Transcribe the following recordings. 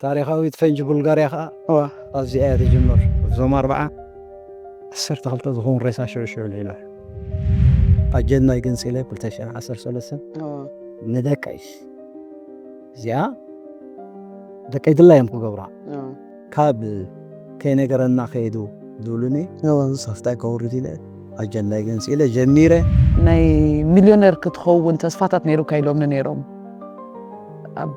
ታሪኻዊት ፈንጂ ቡልጋርያ ኸዓ እዋ ኣብዚኣ እያ ትጅምር። እዞም ኣርባዓ ዓሰርተ ክልተ ዝኸውን ሬሳ ሽዑ ሽዑ ልዒሉ። ኣጀንዳይ ገንፂለ ክልተ ሽሕን ዓሰርተ ሰለስተን እዋ ንደቀይ እዚኣ ደቀይ ድላ እዮም ክገብራ እዋ ካብ ከይነገረና ከይዱ ዝብሉኒ እዋ ሶፍታይ ከውርድ ኢለ ኣጀንዳይ ገንፂለ ጀሚረ። ናይ ሚልዮነር ክትኸውን ተስፋታት ነይሩካ ኢሎምኒ ነይሮም። ኣብ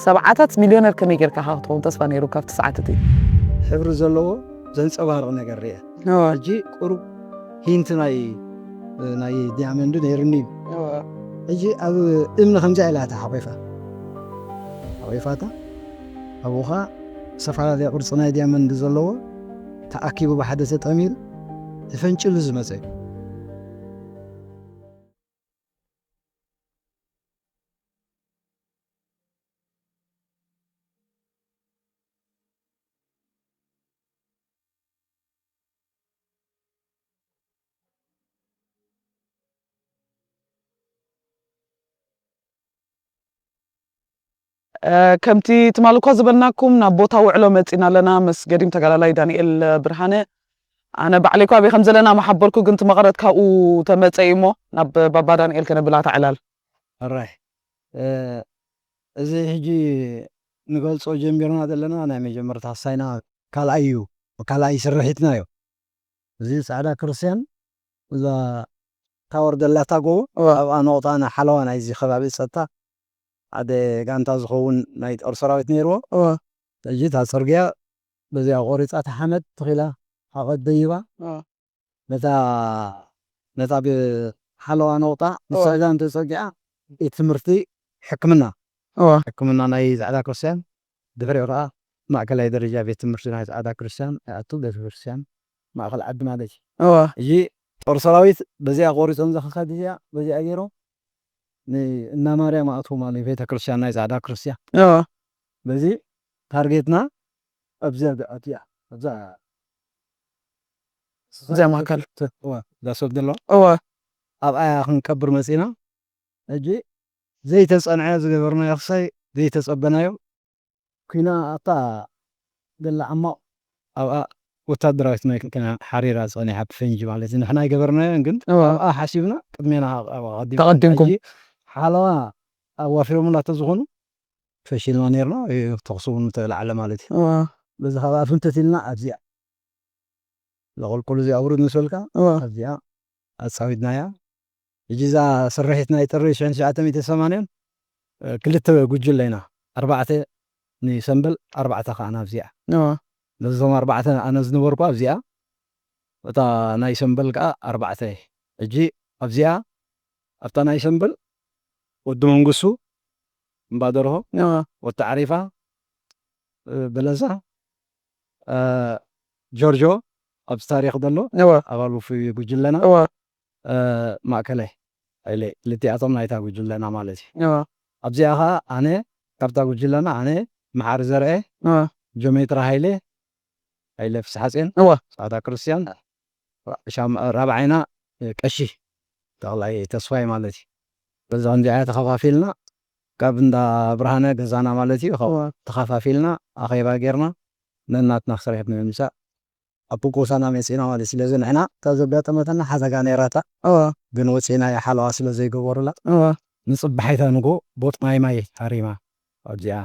ሰብዓታት ሚልዮነር ከመይ ጌርካ ኢኻ ክትኸውን ተስፋ ነይሩ ካብቲ ሰዓት እቲ? ሕብሪ ዘለዎ ዘንጸባርቕ ነገር ርኤ። ሕጂ ቁሩብ ሂንት ናይ ናይ ዲያመንድ ነይሩኒ እዩ። ሕጂ ኣብ እምኒ ከምዚኣ ኢላ እታ ሓቂፋ ሓቂፋታ ኣብኡ ኸዓ ዝተፈላለየ ቅርጺ ናይ ዲያመንድ ዘለዎ ተኣኪቡ ብሓደ ተጠሚሩ ተፈንጭሉ ዝመጸ እዩ። ከምቲ ትማሊ እኳ ዝበልናኩም ናብ ቦታ ውዕሎ መፂና ኣለና ምስ ገዲም ተጋዳላይ ዳንኤል ብርሃነ። ኣነ ባዕለይ እኳ ኣበይ ከም ዘለና ምሓበርኩ፣ ግን እቲ መቐረት ካብኡ ተመፀ እዩ እሞ ናብ ባባ ዳንኤል ከነብላ ተዕላል። ኣራይ እዚ ሕጂ ንገልፆ ጀሚርና ዘለና ናይ መጀመርታ ሳይና ካልኣይ እዩ። ካልኣይ ስርሒትና እዩ። እዚ ጻዕዳ ክርስትያን እዛ ታወር ደላታ ጎቦ ኣብኣ ነቑጣ ናይ ሓለዋ ናይዚ ከባቢ ጸጥታ ሓደ ጋንታ ዝኸውን ናይ ጦር ሰራዊት ነይርዎ። ሕጂ እታ ጽርግያ በዚኣ ቆሪጻ እታ ሓመድ ተኺላ ሓቐት ደይባ ነታ ነታ ብሓለዋ ነቑጣ ንሳ እዛ እንተጸጊዓ ቤት ትምህርቲ ሕክምና ሕክምና ናይ ጻዕዳ ክርስትያን ድሕሪኡ ከዓ ማእከላይ ደረጃ ቤት ትምህርቲ ናይ ጻዕዳ ክርስትያን ይኣቱ። ቤተ ክርስትያን ማእከል ዓዲ ማለት እዩ። እዋ ሕጂ ጦር ሰራዊት በዚኣ ቆሪጾም ዘኸካድ እዚኣ በዚኣ ገይሮም ን- እና ማርያም ኣእትዎም ማለት ቤተ ክርስትያን ናይ ጻዕዳ ክርስትያን እዋ በዚ ታርጌትና ኣብዚኣ ኣትያ ኣብዛ እዚኣ ማእከል። እዋ እዛ ሰብ ዘለዋ እዋ ኣብኣ ክንቀብር መጺና። ሕጂ ዘይተጸንዐ ዝገበርናዮ ክሳይ ዘይተጸበናዮ ኩና ኣብታ ደላ ዓማቕ ኣብኣ ወታደራዊት መኪና ሓሪራ ጸኒሓ ብፈንጂ ማለት እዩ። ንሕና ኣይገበርናዮን ግን እዋ ኣብኣ ሓሲብና ቅድሜና ኣብኣ ቀዲምኩም። ተቐዲምኩም። ሕጂ ሓለዋ ኣዋፊሮምና ተዝኾኑ ፈሺልና ነይርና። ተኹሲ እውን ምተላዕለ ማለት እዩ። እዋ በዚ ካብ ኣፍንተት ኢልና ኣብዚኣ ለቆልቆሉ እዚኣ ውርድ ምስ በልካ እዋ ኣብዚኣ ኣጻዊድናያ። ሕጂ እዛ ስርሒት ናይ ጥሪ ሽሕን ትሽዓተ ሚእትን ሰማንያን ክልተ ጉጅለ ኢና። ኣርባዕተ ንሰምበል ኣርባዕተ ከዓ ናብዚኣ። እዋ ነዞም ኣርባዕተ ኣነ ዝነበርኩ ኣብዚኣ እታ ናይ ሰምበል ከዓ ኣርባዕተ። ሕጂ ኣብዚኣ ኣብታ ናይ ሰምበል ወዲ መንግስቱ እምባደርሆ እዋ ወዲ ዓሪፋ በለሳ ጆርጆ ኣብዚ ታሪኽ ዘሎ እዋ ኣባል ውፉይ ጉጅለና እዋ ማእከላይ ሃይለ ክልቲኣቶም ናይታ ጉጅለና ማለት እዩ። እዋ ኣብዚኣ ኸዓ ኣነ ካብታ ጉጅለና ኣነ መሓሪ ዘርአ እዋ ጆሜትራ ሃይለ ሃይለ ፍስሓጼን እዋ ጻዕዳ ክርስትያን ሻም ራብዓይና ቀሺ ተኽላይ ተስፋይ ማለት እዩ። በዛ ከምዚኣ ተኸፋፊልና ካብ እንዳ ብርሃነ ገዛና ማለት እዩ። ካብኡ እዋ ተኸፋፊልና ኣኼባ ጌርና ነናትና ክስርሕት ንምምጻእ ኣብ ቁሳና መጺና ማለት እዩ። ስለዚ ንሕና እታ ዘጋጠመተና ሓደጋ ነይራታ እዋ ግን ወጺና ሓለዋ ስለ ዘይገበሩላ እዋ ንጽባሒታ ንጎ ቦጥ ማይ ማይ ሃሪማ ኣብዚኣ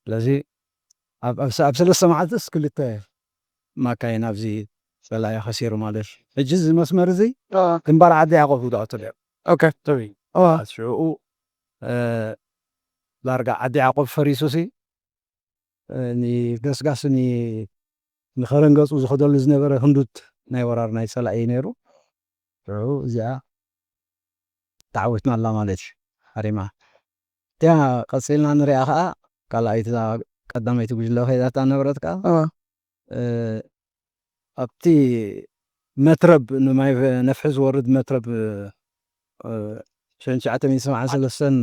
ስለዚ ኣብ ኣብ ኣብ ሰለስተ መዓልትስ ክልተ ማካይን ኣብዚ ጸላኢ ከሲሩ ማለት እዩ። ሕጂ እዚ መስመር እዚ እዋ ግንባር ዓዲ ያዕቆብ ውድኣቱ ድዮ ኦኬ ትሪ እዋ ሽዑኡ እ፣ ዳርጋ ዓዲ ያዕቆብ ፈሪሱሲ እ፣ ንገስጋስ ን- ንኸረን ገጹ ዝኸደሉ ዝነበረ ህንዱት ናይ ወራር ናይ ጸላኢ እዩ ነይሩ። ሽዑ እዚኣ ተዓዊትና ኣላ ማለት እዩ። ሃሪማ እቲኣ ቀጺልና ንሪኣ ኸዓ ካልኣይቲ እዛ ቀዳመይቲ ጉጅለ ከይዳታ ነበረት ከዓ እዋ እ፣ ኣብቲ መትረብ ንማይ ነፍሒ ዝወርድ መትረብ እ፣ ሽሕን ትሽዓተ ሚእትን ሰብዓን ሰለስተን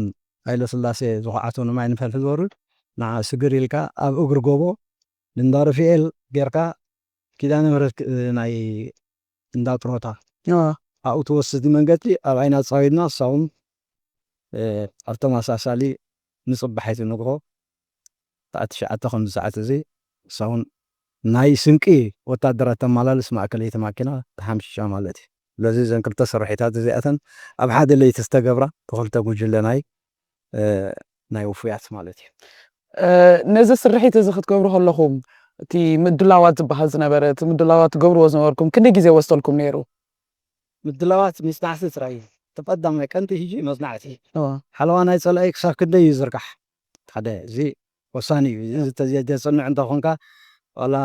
ሃይለ ስላሴ ዝኹዓቶ ንማይ ንፈልሒ ዝወርድ ንዓ ስግር ኢልካ ኣብ እግሪ ጎቦ ንእንዳ ሩፋኤል ጌርካ ኪዳነ ምህረት ክ- ናይ እንዳ ጥሮታ እዋ ኣብኡ ትወስድ መንገዲ ኣብ ዓይና ጻዊድና እሳውን ኣብ ተመሳሳሊ ንጽባሒቲ ንግሆ ሰዓት ትሽዓተ ከምዚ ሰዓት እዚ እሳ እውን ናይ ስንቂ ወታደራት ተመላልስ ማእከለይቲ ማኪና ተሓምሺሻ ማለት እዩ። ስለዚ እዘን ክልተ ስርሒታት እዚኣተን ኣብ ሓደ ለይቲ ዝተገብራ ብክልተ ጉጅለ ናይ እ፣ ናይ ውፉያት ማለት እዩ። ነዚ ስርሒት እዚ ክትገብሩ ከለኹም እቲ ምድላዋት ዝበሃል ዝነበረ እቲ ምድላዋት ትገብርዎ ዝነበርኩም ክንደይ ግዜ ወስደልኩም ነይሩ? ምድላዋት መፅናዕቲ ጥራይ እዩ። እቲ ቀዳማይ ቀንዲ ሕጂ መፅናዕቲ እዩ። ሓለዋ ናይ ፀላኢ ክሳብ ክንደይ እዩ ዝርጋሕ ሓደ እዚ ወሳኒ እዩ። እዚ ተዘይተፅንዕ እንተኾንካ ዋላ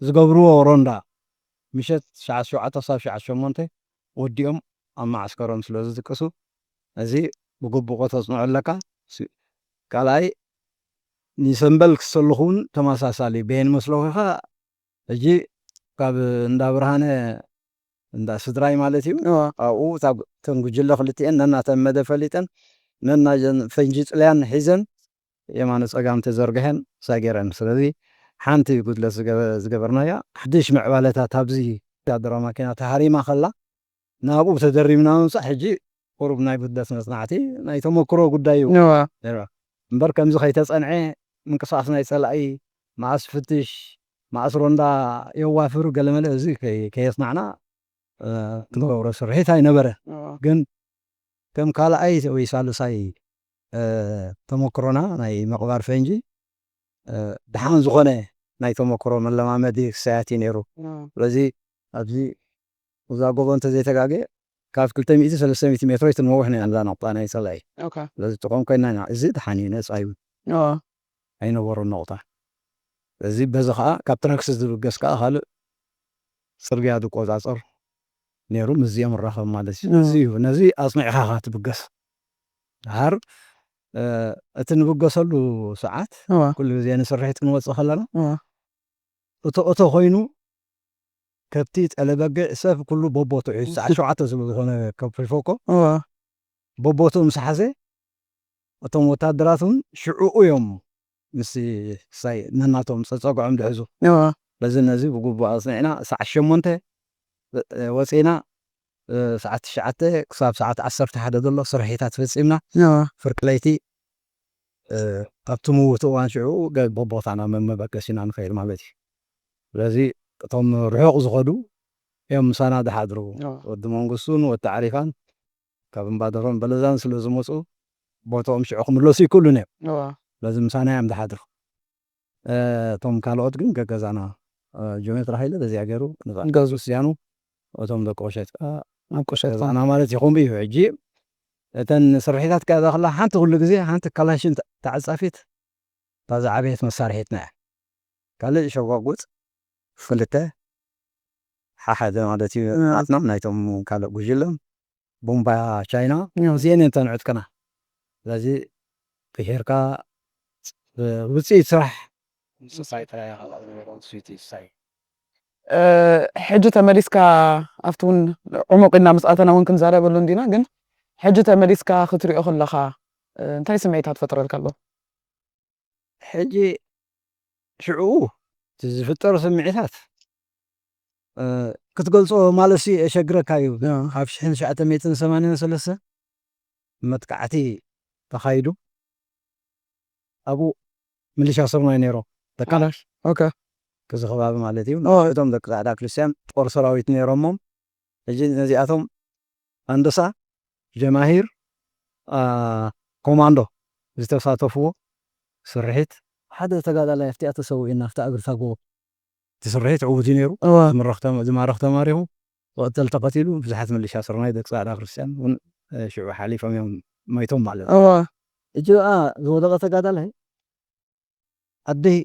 ዝገብርዎ ሮንዳ ምሸት ሸዓት ሸውዓተ ክሳብ ሸዓት ሸሞንተ ወዲኦም ኣብ መዓስከሮም ስለ ዝድቅሱ እዚ ብግቡእ ከተፅንዖ ኣለካ። ካልኣይ ንሰንበል ክሰልኹ እውን ተመሳሳሊ በየን መስለኺ ኸ ሕጂ ካብ እንዳ ብርሃነ እንዳ ስድራይ ማለት እዩ። ኣብኡ እተን ጉጅለ ክልቲኤን ነናተን መደ ፈሊጠን ነናዘን ፈንጂ ጥልያን ሒዘን የማነ ጸጋም ተዘርግሐን ሳገረን። ስለዚ ሓንቲ ጉድለት ዝገበርናያ ሓድሽ ምዕባለታት ኣብዚ ወታደራዊ ማኪና ተሃሪማ ከላ ናብኡ ተደሪብና ምምጻእ ሕጂ ቁሩብ ናይ ጉድለት መጽናዕቲ ናይ ተመክሮ ጉዳይ እዩ። እምበር ከምዚ ከይተጸንዐ ምንቅስቃስ ናይ ጸላኢ መዓስ ፍትሽ መዓስ ሮንዳ የዋፍር ገለመለ እዚ ከየጽናዕና ትገብሮ ስርሒት ኣይነበረ። ግን ከም ካልኣይ ወይ ሳልሳይ ተመክሮና ናይ ምቕባር ፈንጂ ደሓን ዝኾነ ናይ ተመክሮ መለማመዲ ክሳያት እዩ ነይሩ። ስለዚ ኣብዚ እዛ ጎቦ እንተዘይተጋገ ካብ ክልተ ሚእቲ ሰለስተ ሚእቲ ሜትሮ ኣይትንወውሕ ነያ እዛ ነቑጣ ናይ ፀላኢ። ስለዚ ጥቆም ኮይና ኢና እዚ ደሓን እዩ ነፃ እዩ ኣይነበሩን ነቑጣ። ስለዚ በዚ ከዓ ካብ ትራክስ ዝብገስ ከዓ ካልእ ፅርግያ ዝቆፃፀር ነይሩ ምስዚኦም ራኸብ ማለት እዩ። እዚ እዩ ነዚ ኣፅኒዕኻ ትብገስ። ድሓር እቲ ንብገሰሉ ሰዓት ኩሉ ግዜ ንስርሒት ክንወፅእ ከለና እቶ እቶ ኮይኑ ከብቲ ጠለበግዕ ሰብ ኩሉ ቦቦቱ ሒዙ ሰዓት ሸውዓተ ስለ ዝኾነ ከብቲ ፎኮ ቦቦቱ ምስ ሓዘ እቶም ወታደራት እውን ሽዕኡ እዮም ምስ ሳይ ነናቶም ፀፀግዖም ድሕዙ በዚ ነዚ ብግቡእ ኣፅኒዕና ሰዓት ሸሞንተ ወፂና ሰዓት ትሽዓተ ክሳብ ሰዓት ዓሰርተ ሓደ ዘሎ ስርሒታት ፈፂምና ፍርቂ ለይቲ ኣብቲ ምውት እዋን ሽዑ ቦቦታና መመበገሲና ንኸይድ ማለት እዩ። ስለዚ እቶም ርሑቕ ዝኸዱ እዮም ምሳና ዝሓድሩ። ወዲ መንግስቱን ወዲ ዓሪፋን ካብ እምባደሮን በለዛን ስለ ዝመፁ ቦታኦም ሽዑ ክምለሱ ይክእሉን እዮም። ስለዚ ምሳና እዮም ዝሓድሩ። እቶም ካልኦት ግን ገገዛና ጆሜትራ ሃይለ በዚኣ ገይሩ ንገዛሱ ስያኑ እቶም ደቂ ቆሸት ኣብ ቆሸት ገዛና ማለት ይኹም እዩ። ሕጂ እተን ስርሒታት ከዛ ከላ ሓንቲ ኩሉ ግዜ ሓንቲ ካላሽን ተዓጻፊት እታ ዝዓበየት መሳርሒትና እያ። ካልእ ሸጓጉጥ ክልተ ሓሓደ ማለት እዩ ናትና ናይቶም ካልእ ጉጅለም ቡምባ ቻይና እዚአን እየን ተንዕጥቀና። ስለዚ ብሄርካ ውፅኢት ስራሕ ሕጂ ተመሊስካ ኣብቲ እውን ዕሙቕ ኢልና ምስ ኣተና እውን ክንዛረበሉ እንዲና። ግን ሕጂ ተመሊስካ ክትሪኦ ከለኻ እንታይ ስምዒታት ፈጥረልካ ኣሎ? ሕጂ ሽዑ ዝፍጠሩ ስምዒታት ክትገልፆ ማለት የሸግረካ እዩ። ኣብ ሽሕን ትሽዓተ ሚእትን ሰማንያን ሰለስተ መጥቃዕቲ ተኻይዱ ኣብኡ ምልሻ ስርናይ ነይሮም ደቃላሽ እዚ ከባቢ ማለት እዩ። እቶም ደቂ ጻዕዳ ክርስቲያን ጦር ሰራዊት ነይሮሞም። ሕጂ ነዚኣቶም ኣንደሳ ጀማሂር ኮማንዶ ዝተሳተፍዎ ስርሒት ሓደ ተጋዳላይ ኣብቲኣ ተሰዊኡ ኢና ኣብቲ እግርታ ጎቦ እቲ ስርሒት ዕዉት እዩ ነይሩ። ዝማረኽ ተማሪኹ፣ ዝቐተል ተቐቲሉ። ብዙሓት ምልሻ ስርናይ ደቂ ጻዕዳ ክርስቲያን እውን ሽዑ ሓሊፎም እዮም ሞይቶም ማለት እዩ። እጅኣ ዝወደቐ ተጋዳላይ ኣደይ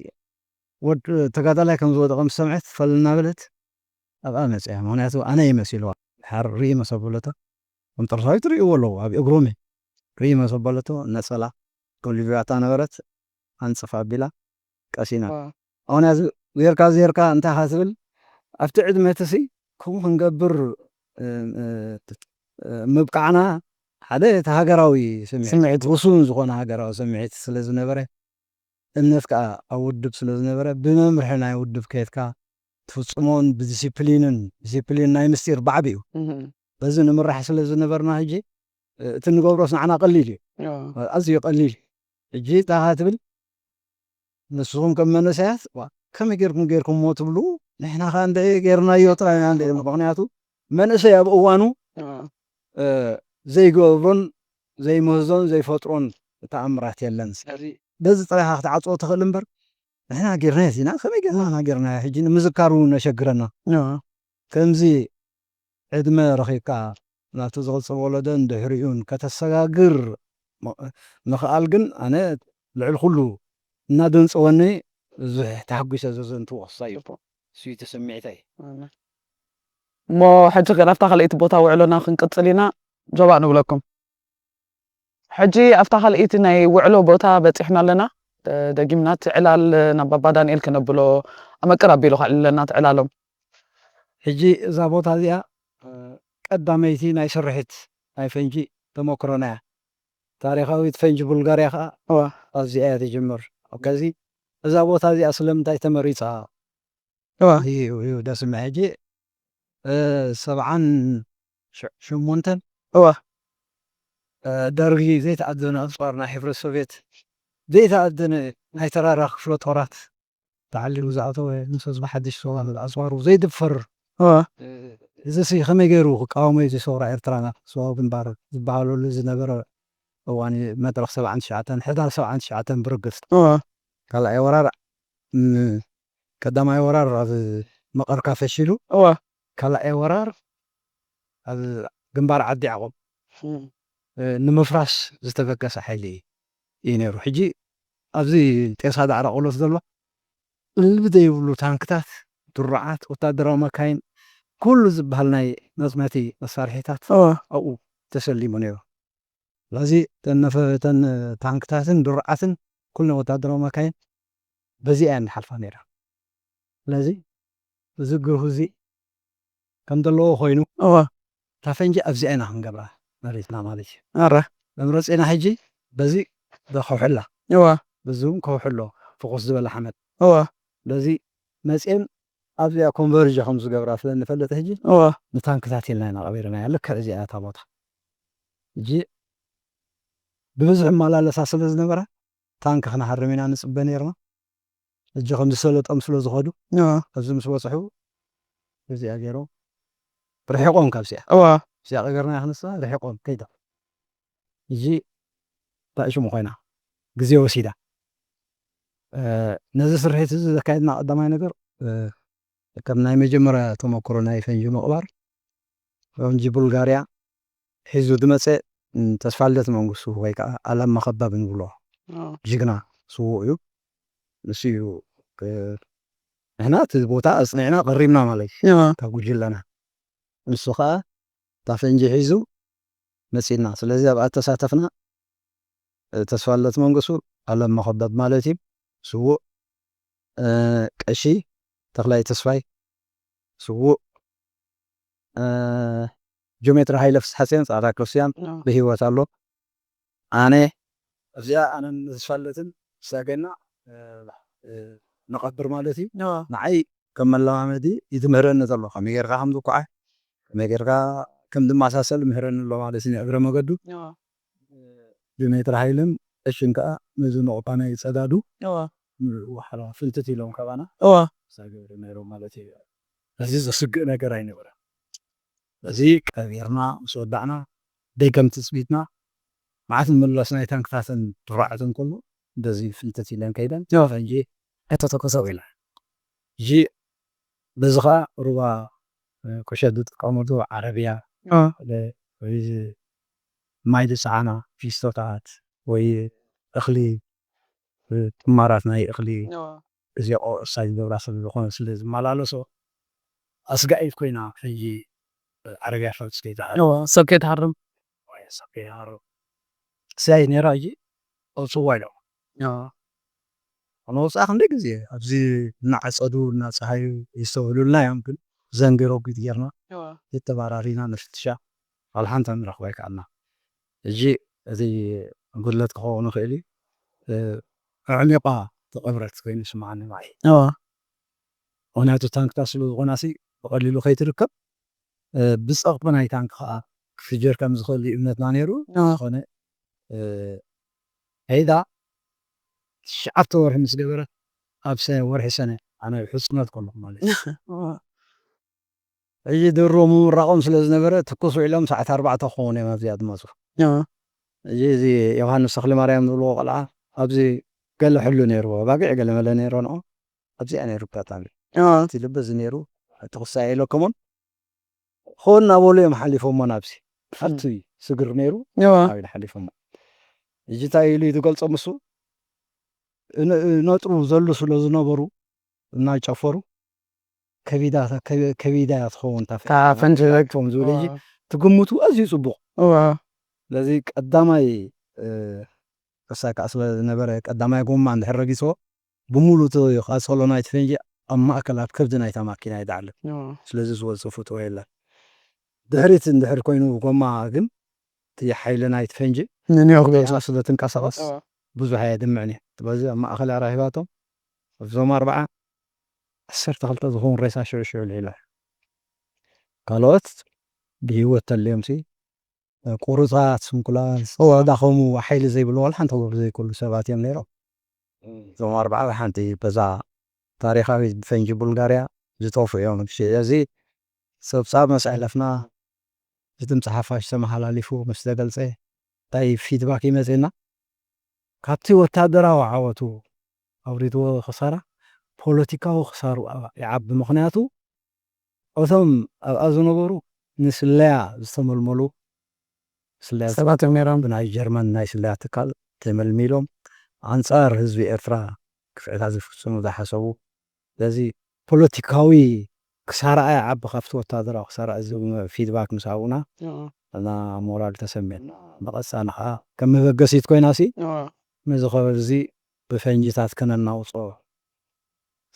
ወድ ተጋዳላይ ከም ዝወደቐ ምስ ሰምዐት ፈል እናበለት ኣብኣ መፅያ። ምክንያቱ ኣነ ይመሲልዋ ድሓር ርኢ መሰበለቶ ከም ጥርሳዊ ትርእይዎ ኣለዉ ኣብ እግሮም ርኢ መሰበለቶ ነፀላ ጎልቢባታ ነበረት። ኣንፅፍ ኣቢላ ቀሲና ኣሁን ያዚ ጌርካ ዜርካ እንታይ ካ ትብል ኣብቲ ዕድመ ትሲ ከምኡ ክንገብር ምብቃዕና ሓደ እቲ ሃገራዊ ስምዒት ርሱን ዝኾነ ሃገራዊ ስምዒት ስለ ዝነበረ እምነት ከዓ ኣብ ውድብ ስለ ዝነበረ ብመምርሒ ናይ ውድብ ከየትካ ትፍፅሞን ብዲሲፕሊንን ዲሲፕሊን ናይ ምስጢር ባዕቢ እዩ። በዚ ንምራሕ ስለ ዝነበርና ሕጂ እቲ ንገብሮስ ንዓና ቀሊል እዩ፣ ኣዝዩ ቀሊል እዩ። ሕጂ እንታይ ትብል ንስኹም ከም መንእሰያት ዋ፣ ከመይ ጌርኩም ጌርኩምዎ ትብሉ፣ ንሕና ኸኣ እንደ ጌርናዮ ጥራይ ኢና ንብል። ምኽንያቱ መንእሰይ ኣብ እዋኑ፣ እ፣ ዘይገብሮን ዘይምህዞን ዘይፈጥሮን ተኣምራት የለን። ስለዚ በዚ ጥራይ ኢኻ ክትዓጽዎ ትኽእል እምበር፣ ንሕና ጌርናዮ ኢና፣ ከመይ ጌርና ኢና ጌርናዮ? ሕጂ ንምዝካር እውን ነሸግረና። ከምዚ ዕድመ ረኺብካ ናብቲ ዝቕጽል ወለዶ እንድሕሪኡን ከተሰጋግር ም-፣ ምኽኣል ግን ኣነ ልዕሊ ኩሉ እናደንጸወኒ ብዙሕ ተሓጒሰ ዘዘንትዎ ክሳይ እዩ። እሱ እዩ እቲ ስምዒተይ። እሞ ሕጂ ግን ኣብታ ካልኣይቲ ቦታ ውዕሎና ክንቅጽል ኢና። ጆባእ ንብለኩም። ሕጂ ኣብታ ካልኣይቲ ናይ ውዕሎ ቦታ በጺሕና ኣለና። ደ-፣ ደጊምና እቲ ዕላል ናብ ባባ ዳንኤል ክነብሎ ኣመቅር ኣቢሉ ከዕልለና እቲ ዕላሎም። ሕጂ እዛ ቦታ እዚኣ፣ እ፣ ቀዳመይቲ ናይ ስርሒት ናይ ፈንጂ ተመክሮና እያ። ታሪኻዊት ፈንጂ ቡልጋርያ ኸኣ እዋ። ኣብዚኣ እያ ትጅምር። ከዚ እዛ ቦታ እዚኣ ስለምንታይ ተመሪጻ? እዋ። እዩ፣ እዩ ደስ ዝብል። ሕጂ፣ እ፣ ሰብዓን ሸሞንተን እዋ። እ፣ ደርጊ ዘይተኣደነ ኣጽዋር ናይ ሕብረት ሶቭየት፣ ዘይተኣደነ ናይ ተራራ ክፍለ ጦራት ተዓሊሙ ዝኣተወ፣ ምስ ህዝቢ ሓድሽ ሶማል ኣጽዋሩ ዘይድፈር። እዋ። እ፣ እዚሲ ከመይ ገይሩ ክቃወሞ እዩ እዚ ሰውራ ኤርትራና? ሰብኣዊ ግንባር ዝበሃለሉ ዝነበረ እዋን እዩ፣ መድረኽ ሰብዓን ትሽዓተን፣ ሕዳር ሰብዓን ትሽዓተን ብርግጽ። እዋ። ካልኣይ ወራር፣ ም-፣ ቀዳማይ ወራር ኣብ መቐርካ ፈሺሉ፣ እዋ። ካልኣይ ወራር ኣብ ግንባር ዓዲ ያዕቆብ፣ እም። እ፣ ንምፍራስ ዝተበገሰ ሓይሊ እዩ ነይሩ። ሕጂ ኣብዚ ጤሳ ዳዕሮ ቆሎት ዘሎ እልቢ ዘይብሉ ታንክታት፣ ድሩዓት፣ ወታደራዊ መካይን፣ ኩሉ ዝበሃል ናይ መጽነቲ መሳርሒታት እዋ። ኣብኡ ተሰሊሙ ነይሩ። ስለዚ እተን ነፈ-፣ እተን ታንክታትን ድሩዓትን ኩለን ወታደራዊ መካይን በዚኣ እየን ዝሓልፋ ነይረን። ስለዚ እዚ ግሩፕ እዚ ከም ዘለዎ ኮይኑ እዋ። እታ ፈንጂ ኣብዚኣ ኢና ክንገብራ መሪጽና ማለት እዩ። ኣረ። መምረጺና ሕጂ በዚ ከውሕላ። እዋ። በዚ እውን ከውሕሎ ፍኹስ ዝበለ ሓመድ። እዋ። በዚ መጺኤን ኣብዚኣ ኮንቨርዥ ከም ዝገብራ ስለ እንፈልጥ ሕጂ እዋ። ንታንክታት ኢልና ኢና ቀቢርናያ። ልክዕ እዚኣ እያ እታ ቦታ። ሕጂ ብብዝሒ መላለሳ ስለ ዝነበራ ታንክ ክንሃርም ኢና ንጽበ ነይርና። ሕጂ ከም ዝሰለጦም ስለ ዝኸዱ፣ እዋ። ኣብዚ ምስ በጽሑ እዚኣ ገይሮም ርሒቖም ካብ እዚኣ። እዋ። እዚኣ ቀቢርናያ ክንሳ ርሒቖም ከይዶም። ሕጂ እንታይ ሽሙ ኮይና ግዜ ወሲዳ። እ፣ ነዚ ስርሒት እዚ ዘካየድና ቀዳማይ ነገር፣ እ፣ ከም ናይ መጀመርያ ተመክሮ ናይ ፈንጂ ምቕባር፣ ፈንጂ ቡልጋርያ ሒዙ ዝመጸ፣ ም፣ ተስፋልደት መንግስቱ ወይ ከዓ ኣለም መኸበብ ንብሎ ኣዎ። ጅግና ስዉእ እዩ። ንሱ እዩ፣ እ፣ ንሕና እቲ ቦታ ኣጽኒዕና ቀሪብና ማለት እዩ። ኣዎ። ካብ ጉጅለና። ንሱ ከዓ እታ ፈንጂ ሒዙ መጺእና። ስለዚ ኣብኣ ተሳተፍና። እ፣ ተስፋለት መንግሱ፣ ኣለም መኸበብ ማለት እዩ፣ ስዉእ። እ፣ ቀሺ ተኽላይ ተስፋይ፣ ስዉእ። እ፣ ጂኦሜትሪ ሃይለ ፍስሓጽዮን፣ ጻዕዳ ክርስትያን፣ ኣዎ። ብህይወት ኣሎ። ኣነ፣ እዚኣ ኣነን ተስፋለትን ሳገና፣ እ፣ እ፣ ንቐብር ማለት እዩ። ኣዎ። ንዓይ ከም መለማመዲ እዩ ዝምህረኒ ዘሎ። ከመይ ጌርካ ከም ዝኳዓይ፣ ከመይ ጌርካ ከም ዝመሳሰል ምህረኒ ኣሎ ማለት እዩ፣ ንእግረ መገዱ። ኣዎ። ዲሜትሪ ሃይልን ቀሽን ከኣ ነዚ ነቑጣ ናይ ጸዳዱ እዋ። ዋሕራ ፍልትት ኢሎም ካባና እዋ። ሳገሩ ነይሮም ማለት እዩ። እዚ ዘስግእ ነገር ኣይነበረን። እዚ ቀቢርና ምስ ወዳእና፣ ደገም ትጽቢትና፣ መዓት ምምላስ ናይ ታንክታትን ድራዕትን ኩሉ እንደዚ ፍልትት ኢለን ከይደን፣ እዋ። ፈንጂ ኣይተተኮሰ ኢላ። ሕጂ በዚ ኸኣ ሩባ፣ እ፣ ቁሸት ዝጥቀመሉ ዓረብያ፣ እዋ። ለ-፣ ወይ ማይ ዝጸዓና ፊስቶታት ወይ እኽሊ፣ እ፣ ጥማራት ናይ እኽሊ እዋ። እዚኦ እሳይ ዝገብራ ስለ ዝኾነ ስለ ዝመላለሶ ኣስጋኢት ኮይና ሕጂ ዓረብያ ፈርስ ከይትሃርም። እዋ፣ ሰብ ከይትሃርም። ወይ ሰብ ከይትሃርም። እሳይ ነይራ ሕጂ ኣውጽዋ ኢሎም። እዋ። ኣነ ወጻኢ ክንደይ ግዜ ኣብዚ እናዓጸዱ እናጸሃዩ ይስተውህሉልና እዮም፣ ግን ዘንጊ ረጒድ ጌርና እዋ። የተባራሪና ንፍትሻ። ዋላ ሓንቲ ንረኽቦ ኣይከኣልና። ሕጂ እቲ ጉድለት ክኸውን ይኽእል እዩ። እ፣ ኣዕሚቓ ተቐብረት ኮይኑ ይስምዓኒ ንዓይ። እዋ። ምኽንያቱ ታንክታት ስለ ዝኾናሲ ብቐሊሉ ከይትርከብ፣ እ፣ ብጸቕጢ ናይ ታንክ ከኣ ክፍጀር ከም ዝኽእል እዩ እምነትና ነይሩ። እዋ። ዝኾነ፣ እ፣ ከይዳ ትሽዓተ ወርሒ ምስ ገበረት ኣብ ሰ- ወርሒ ሰነ ኣነ ሕፅነት ከለኹ ማለት እዩ። ሕጂ ድሮ ምምራቖም ስለ ዝነበረ ትኩስ ውዒሎም ሰዓት ኣርባዕተ ክኸውን እዮም ኣብዚኣ ዝመፁ። ሕጂ እዚ ዮሃንስ ተኽሊ ማርያም ዝብልዎ ቆልዓ ኣብዚ ገለ ሕሉ ነይርዎ፣ ባጊዕ ገለ መለ ነይሮ ንኦ ኣብዚኣ ነይሩ ኣጋጣሚ እቲ ልበ እዚ ነይሩ። ትኩሳ ኢለኩምን ኾን እናበሉ እዮም ሓሊፎሞ ናብዚ ኣብቲ ስግር ነይሩ። ሓሊፎሞ። ሕጂ እንታይ ኢሉ እዩ ዝገልፆም እሱ? ነጥሩ ዘሉ ስለ ዝነበሩ እናጨፈሩ ከቢዳ እያ ትኸውን እታ ፈንጂ። ዝብል ትግምቱ ኣዝዩ ፅቡቕ። ስለዚ ቀዳማይ እሳ ከዓ ስለ ዝነበረ ቀዳማይ ጎማ እንድሕር ረጊፅዎ ብሙሉ እቲ ቃፀሎ ናይቲ ፈንጂ ኣብ ማእከል ኣብ ከብዲ ናይታ ማኪና ይድዓለ። ስለዚ ዝወፅእ ፍትወ የለን። ድሕሪት እንድሕር ኮይኑ ጎማ ግን እቲ ሓይሊ ናይቲ ፈንጂ ንንዮ ክገብዛ ስለ ትንቀሳቐስ ብዙሕ ኣየድምዕን እዩ። ስለዚ ኣብ ማእከል ኣራኺባቶም ኣብዞም ኣርባዓ ዓሰርተ ክልተ ዝኸውን ሬሳ ሽዑ ሽዑ ልዒላ። ካልኦት ብህይወት ተልዮም ሲ ቁሩፃት ስንኩላን ዝዳኸሙ ሓይሊ ዘይብሉ ዋላ ሓንቲ ክገብሩ ዘይክእሉ ሰባት እዮም ነይሮም። እዞም ኣርባዓ ሓንቲ በዛ ታሪኻዊት ብፈንጂ ቡልጋርያ ዝጠፉ እዮም። እዚ ጸብጻብ ምስ ኣለፍና እቲ ምጽሓፍ ሓሽ ተመሓላሊፉ ምስ ተገልጸ እንታይ ፊድባክ ይመጽእና? ካብቲ ወታደራዊ ዓወቱ ኣውሪድዎ ክሳራ ፖለቲካዊ ክሳሩ ይዓቢ። ምኽንያቱ እቶም ኣብኣ ዝነበሩ ንስለያ ዝተመልመሉ ስለያ ሰባት እዮም ነይሮም። ብናይ ጀርመን ናይ ስለያ ትካል ተመልሚሎም ኣንጻር ህዝቢ ኤርትራ ክፍዕታት ዝፍጽሙ ዝሓሰቡ። ስለዚ ፖለቲካዊ ክሳራ ኣያ ዓቢ ካብቲ ወታደራዊ ክሳራ እዚ ፊድባክ ምስ ሃቡና እና ሞራል ተሰሚዕና። ብቐጻሊ ከዓ ከም መበገሲት ኮይና ሲ ነዚ ከባቢ እዚ ብፈንጅታት ከነናውጾ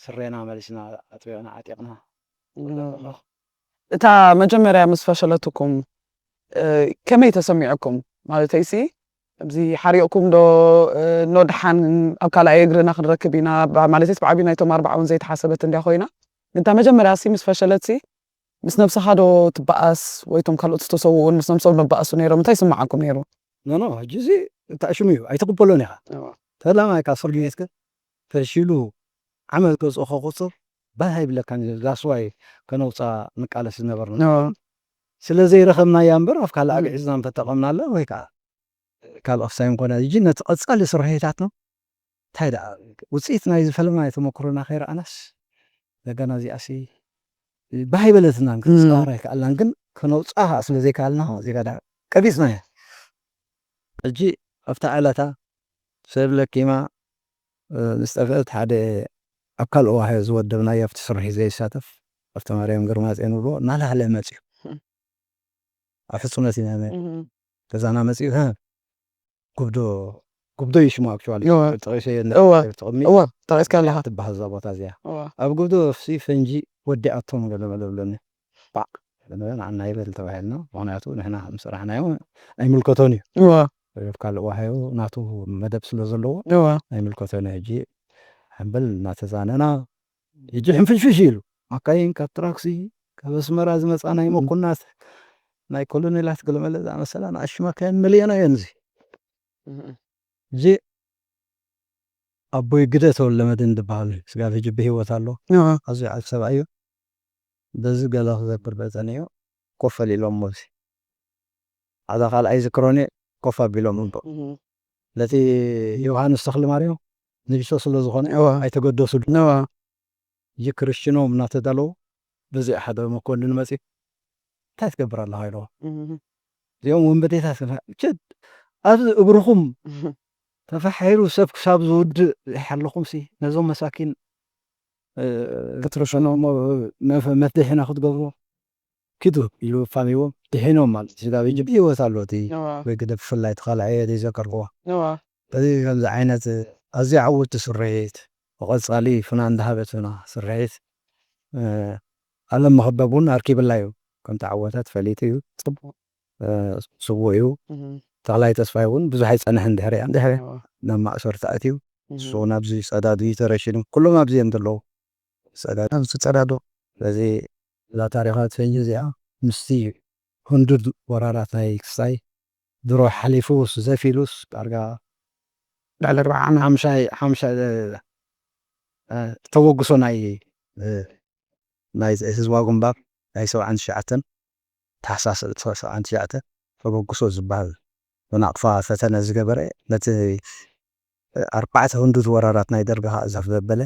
ስሬና መሊስና ኣጥቢቕና ዓጢቕና። እታ መጀመርያ ምስ ፈሸለትኩም ከመይ ተሰሚዑኩም? ማለተይሲ ኣብዚ ሓሪቕኩም ዶ ኖ ድሓን ኣብ ካልኣይ እግርና ክንረክብ ኢና? ማለተይስ ብዓብዩ ናይቶም ኣርባዓ እውን ዘይተሓሰበት እንድያ ኮይና፣ ግን እታ መጀመርያ ሲ ምስ ፈሸለት ሲ ምስ ነብስኻ ዶ ትበኣስ ወይ እቶም ካልኦት ዝተሰውኡን ምስ ነብሶም መበኣሱ ነይሮም? እንታይ ይስምዓኩም ነይሩ? ኖ ኖ ሕጂ እዚ ተኣሽሙ እዩ ኣይትቕበሎን ኢኻ። ተላማይ ካብ እስር ቤት ግን ፈሺሉ ዓመት ገዝኦ ከቁፅር ባህ ኣይብለካን እዩ። ዛስዋይ ከነውፃ ንቃለስ ዝነበርና ስለ ዘይረኸብናያ እምበር ኣብ ካልእ ኣግዒዝና እንተጠቐምናላ ወይ ከዓ ካልእ ክሳይ እንኮነ ሕጂ ነቲ ቀፃሊ ስርሒታትና እንታይ ደኣ ውፅኢት ናይ ዝፈለማ ተመክሮና ከይረኣናስ ዘጋና እዚኣሲ ባህ ኣይበለትናን ክንፅዋር ኣይከኣልናን ግን ከነውፃ ከዓ ስለ ዘይከኣልና ዜጋ ዳ ቀቢፅና እያ። ሕጂ ኣብታ ዕለታ ሰብ ለኪማ ምስ ጠፍአት ሓደ ኣብ ካልእ ዋህዮ ዝወደብናዮ ኣብቲ ስርሒ ዘይሳተፍ ኣብቲ ማርያም ግርማፅዮን ንብሎ እናላህለ መፅዩ ኣብ ፍፁመት ኢና ገዛና መፅኡ ጉብዶ ጉብዶ እዩ ሽሙ ኣክቹዋሊ ጠቂሰ እወ ጠቂስካ ኣለካ ትበሃል እዛ ቦታ እዚኣ ኣብ ጉብዶ ሲ ፈንጂ ወዲኣቶም ገለ መለ ብለኒ ንዓና ይበል ተባሂልና ምክንያቱ ንሕና ስራሕናዮ ኣይምልከቶን እዩ እወ ካልእ ዋሃዮ ናቱ መደብ ስለ ዘለዎ እወ ኣይምልከቶን ሕጂ ሕምበል እናተዛነና ሕጂ ሕንፍሽፍሽ ኢሉ ማካይን ካብ ትራክሲ ካብ ኣስመራ ዝመፃ ናይ መኮናት ናይ ኮሎኔላት ገለመለ ዝኣመሰላ ንኣሽቱ ማካይን መሊኦና እየን እዚ እዚ ኣቦይ ግደ ተወለመድን ዝበሃል ስጋብ ሕጂ ብህይወት ኣሎ ኣዝዩ ዓብ ሰብኣይ እዩ በዚ ገለ ክገብር በፀኒዮ ኮፍ ኣሊሎም ሞዚ ኣዛ ካልኣይ ዝክሮኒ ኮፍ ኣቢሎም እምበር ነቲ ዮሃንስ ተኽሊ ማርያም ንእሽቶ ስለ ዝኾነ ኣይተገደሱሉ እጂ ክርስትኖም እናተዳለዉ በዚ ሓደ መኮንን መፂ እንታይ ትገብር ኣለኻ ኢለዎ እዚኦም ወንበዴታት ችድ ኣብዚ እግርኹም ተፋሒሩ ሰብ ክሳብ ዝውድእ ይሓለኹም ሲ ነዞም መሳኪን ክትርሽኖም መፍድሒና ክትገብሩ ኪዱ ኢሉ ፋሚዎም ድሒኖም ማለት እዩ ስጋብ ሕጂ ብህይወት ኣሎ እቲ ወይ ግደ ብፍላይ ተኻልዓየ ዘይዘከርክዎ በዚ ከምዚ ዓይነት ኣዝዩ ዓወቲ ስርሒት ብቐጻሊ ፍና እንዳሃበትና ስርሒት ዓለም መኸበብ እውን ኣርኪብላ እዩ ከም ተዓወተ ተፈሊጡ እዩ ስቡእ እዩ ተኽላይ ተስፋይ እውን ብዙሕ ኣይፀንሐን ድሕሪያ ናብ ማእሰርቲ ኣትዩ ንሱ እውን ኣብዚ ፀዳዱ እዩ ተረሽኑ ኩሎም ኣብዚ እዮም ዘለዉ ኣብዚ ጸዳዶ በዚ እዛ ታሪኻዊት ፈንጂ እዚኣ ምስቲ ህንዱድ ወራራት ናይ ክስታይ ድሮ ሓሊፉስ ዘፊሉስ ዳርጋ ልዕሊ ኣርባዓ ዓመት ሓምሻይ ሓምሻይ ተበግሶ ናይ ናይ ህዝባዊ ግንባር ናይ ሰብዓን ትሽዓተን ታሕሳስ ሰብዓን ትሽዓተ ተበግሶ ዝበሃል ብናቕፋ ፈተነ ዝገበረ ነቲ ኣርባዕተ ህንዱት ወራራት ናይ ደርጊ ከዓ ዘፍ ዘበለ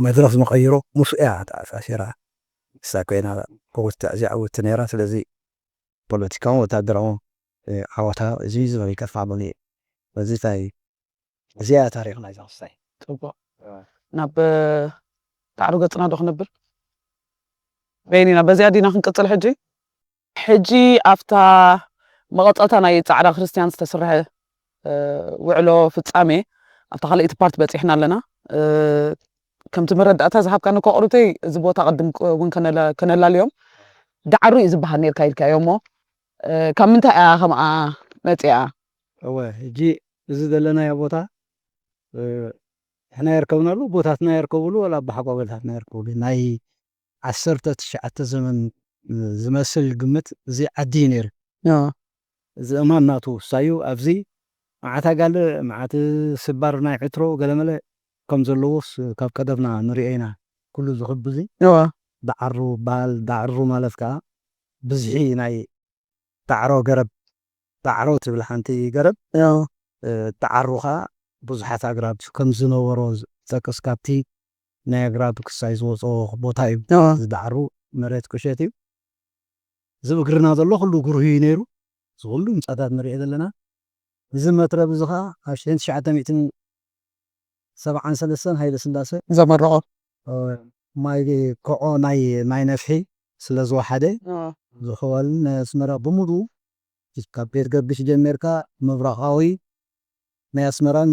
መድረኽ ዝመቐይሮ ምስ እያ ተኣሳሲራ እሳ ኮይና ብውትዕ እዚኣ ውት ነይራ። ስለዚ ፖለቲካውን ወታደራውን ዓወታ እዚ ዝበል ከፋ በሉ። በዚ ታይ እዚኣ ታሪኽና እዛ ክስታይ ፅቡቅ ናብ ዳዕሮ ገፅና ዶ ክነብል በይኒና በዚኣ ዲና ክንቅፅል ሕጂ ሕጂ ኣብታ መቐፀልታ ናይ ፃዕዳ ክርስቲያን ዝተስርሐ ውዕሎ ፍፃሜ ኣብታ ካልኣይቲ ፓርት በፂሕና ኣለና። ከምቲ መረዳእታ ዝሃብካኒ ከቕሩተይ እዚ ቦታ ቅድም እውን ከነላልዮም ዳዕሩ እዩ ዝበሃል ነርካ ኢልካዮ እሞ ካብ ምንታይ እያ ከምኣ መፅኣ? እወ ሕጂ እዚ ዘለናዮ ቦታ ንሕና የርከብናሉ ቦታትና የርከብሉ ወላ ኣባሓቋበልታትና የርከብሉ ናይ ዓሰርተ ትሽዓተ ዘመን ዝመስል ግምት እዚ ዓዲ እዩ ነይሩ። እዚ እማን ናቱ ሳዩ ኣብዚ መዓት ኣጋለ መዓት ስባር ናይ ዕትሮ ገለመለ ከም ዘለዎስ ካብ ቀደምና ንሪኦ ኢና። ኩሉ ዝኽብ እዚ ዳዕሩ በሃል። ዳዕሩ ማለት ከዓ ብዝሒ ናይ ዳዕሮ ገረብ ዳዕሮ ትብል ሓንቲ ገረብ ዳዕሩ ከዓ ብዙሓት ኣግራብ ከም ዝነበሮ ዝጠቅስ ካብቲ ናይ ኣግራብ ክሳይ ዝወፅኦ ቦታ እዩ። ዝዳዕሩ መሬት ቁሸት እዩ። እዚ እግርና ዘሎ ኩሉ ጉርሁ እዩ ነይሩ። እዚ ኩሉ ህንፃታት ንሪኦ ዘለና እዚ መትረብ እዚ ከዓ ኣብ ሽሕን ትሽዓተ ሚእትን ሰብዓን ሰለስተን ሃይለ ስላሰ ዘመረቆ ማይ ኮዖ ናይ ማይ ነፍሒ ስለ ዝወሓደ ዝኸወልን ናይ ኣስመራ ብምሉኡ ካብ ቤት ገርግሽ ጀሚርካ ምብራቓዊ ናይ ኣስመራን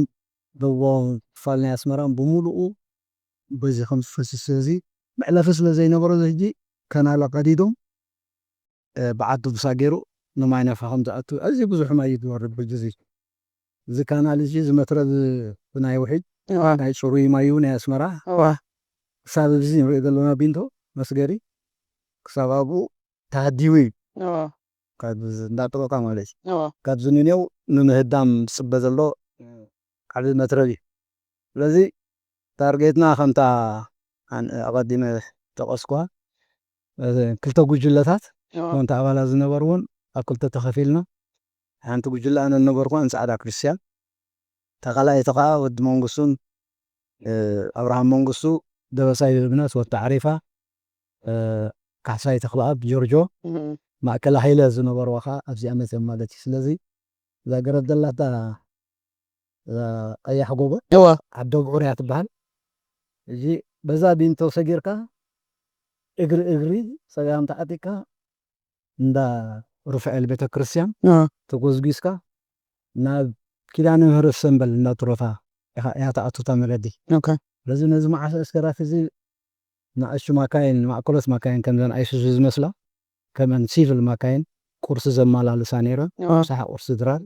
ደቡባዊ ክፋል ናይ ኣስመራን ብምሉኡ በዚ ከም ዝፈስስ እዚ መዕለፊ ስለ ዘይነበሮ እዚ ሕጂ ከናለ ቀዲዶም ብዓዲ ቡሳ ገይሩ ንማይ ነፋ ከም ዝኣቱ ኣዝዩ ብዙሕ ማይ እዩ ዝወርድ ብግዜ እዚ ካናል እዚ ዝመትረብ ናይ ውሕጅ ናይ ፅሩይ ማዩ ናይ ኣስመራ ክሳብ እዚ ንሪኦ ዘለና ቢንቶ መስገሪ ክሳብ ኣብኡ ተሃዲቡ እዩ ካብ እንዳጠበቃ ማለት እዩ። ካብዚ ንኔው ንምህዳም ዝፅበ ዘሎ ዓብዪ መትረብ እዩ። ስለዚ ታርጌትና ከምታ ኣቐዲመ ጠቀስኳ ክልተ ጉጅለታት ከምቲ ኣባላት ዝነበርዎን ኣብ ክልተ ተኸፊልና ሓንቲ ጉጅለ ኣነ ዝነበርኳ ንፃዕዳ ክርስቲያን ተኻላይቲ ከዓ ወዲ መንግስቱን ኣብርሃም መንግስቱ ደበሳይ ብእምነት ወዲ ዓሪፋ ካሕሳይ ተኽለኣብ ጆርጆ ማእከል ሃይለ ዝነበርዋ ከዓ ኣብዚኣ መፅኦም ማለት እዩ። ስለዚ እዛ ገረብ ዘላታ ቀያሕ ጎቦ እወ ዓዲ ኣብዑር እያ ትበሃል። እዚ በዛ ቢንቶ ሰጊርካ እግሪ እግሪ ፀጋም ተዓጢቅካ እንዳ ሩፋኤል ቤተክርስትያን ተጎዝጒዝካ ናብ ኪዳነ ምህረት ሰንበል እንዳ ቱረታ ኢኻ እያ ትኣቱ እታ መገዲ። ስለዚ ነዚ መዓስ ዕስከራት እዚ ንኣሽቱ ማካይን ማእከሎት ማካይን ከምዘን ኣይሱዙ ዝመስላ ከምአን ሲቪል ማካይን ቁርሲ ዘማላልሳ ነይረን። ምሳሕ ቁርሲ ድራር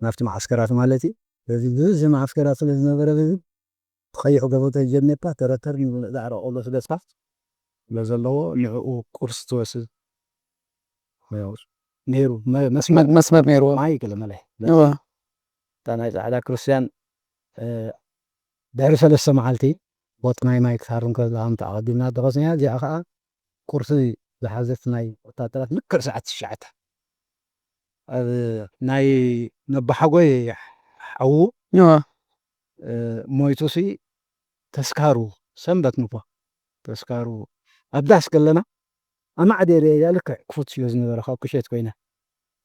ናብቲ መዓስከራት ማለት እዩ። ስለዚ ብዙሕ መዓስከራት ስለ ዝነበረ በዚ ብቐይሕ ጎቦ ተጀሚርካ ተረተር ንብሎ ዳዕሮ ቆሎ ስለ ዝካ ስለ ዘለዎ ንዕኡ ቁርሲ ትወስድ ነይሩ። መስመር መስመር ነይርዎ። ማይ ገለ መለ እታ ናይ ጻዕዳ ክርስትያን ድሕሪ ሰለስተ መዓልቲ ቦጥ ናይ ማይ ክሳር እንከላ ከምቲ ኣቐዲምና ዝጠቐስናያ እዚኣ ከዓ ቁርሲ ዝሓዘት ናይ ወታደራት ልክዕ ሰዓት ትሽዓተ ኣብ ናይ ነባሓጎይ ሓዉ ሞይቱሲ ተስካሩ ሰንበት ንኳ ተስካሩ ኣብ ዳስ ከለና ኣማዕዴር እያ ልክዕ ክፉት ስለ ዝነበረ ካብ ክሸት ኮይነ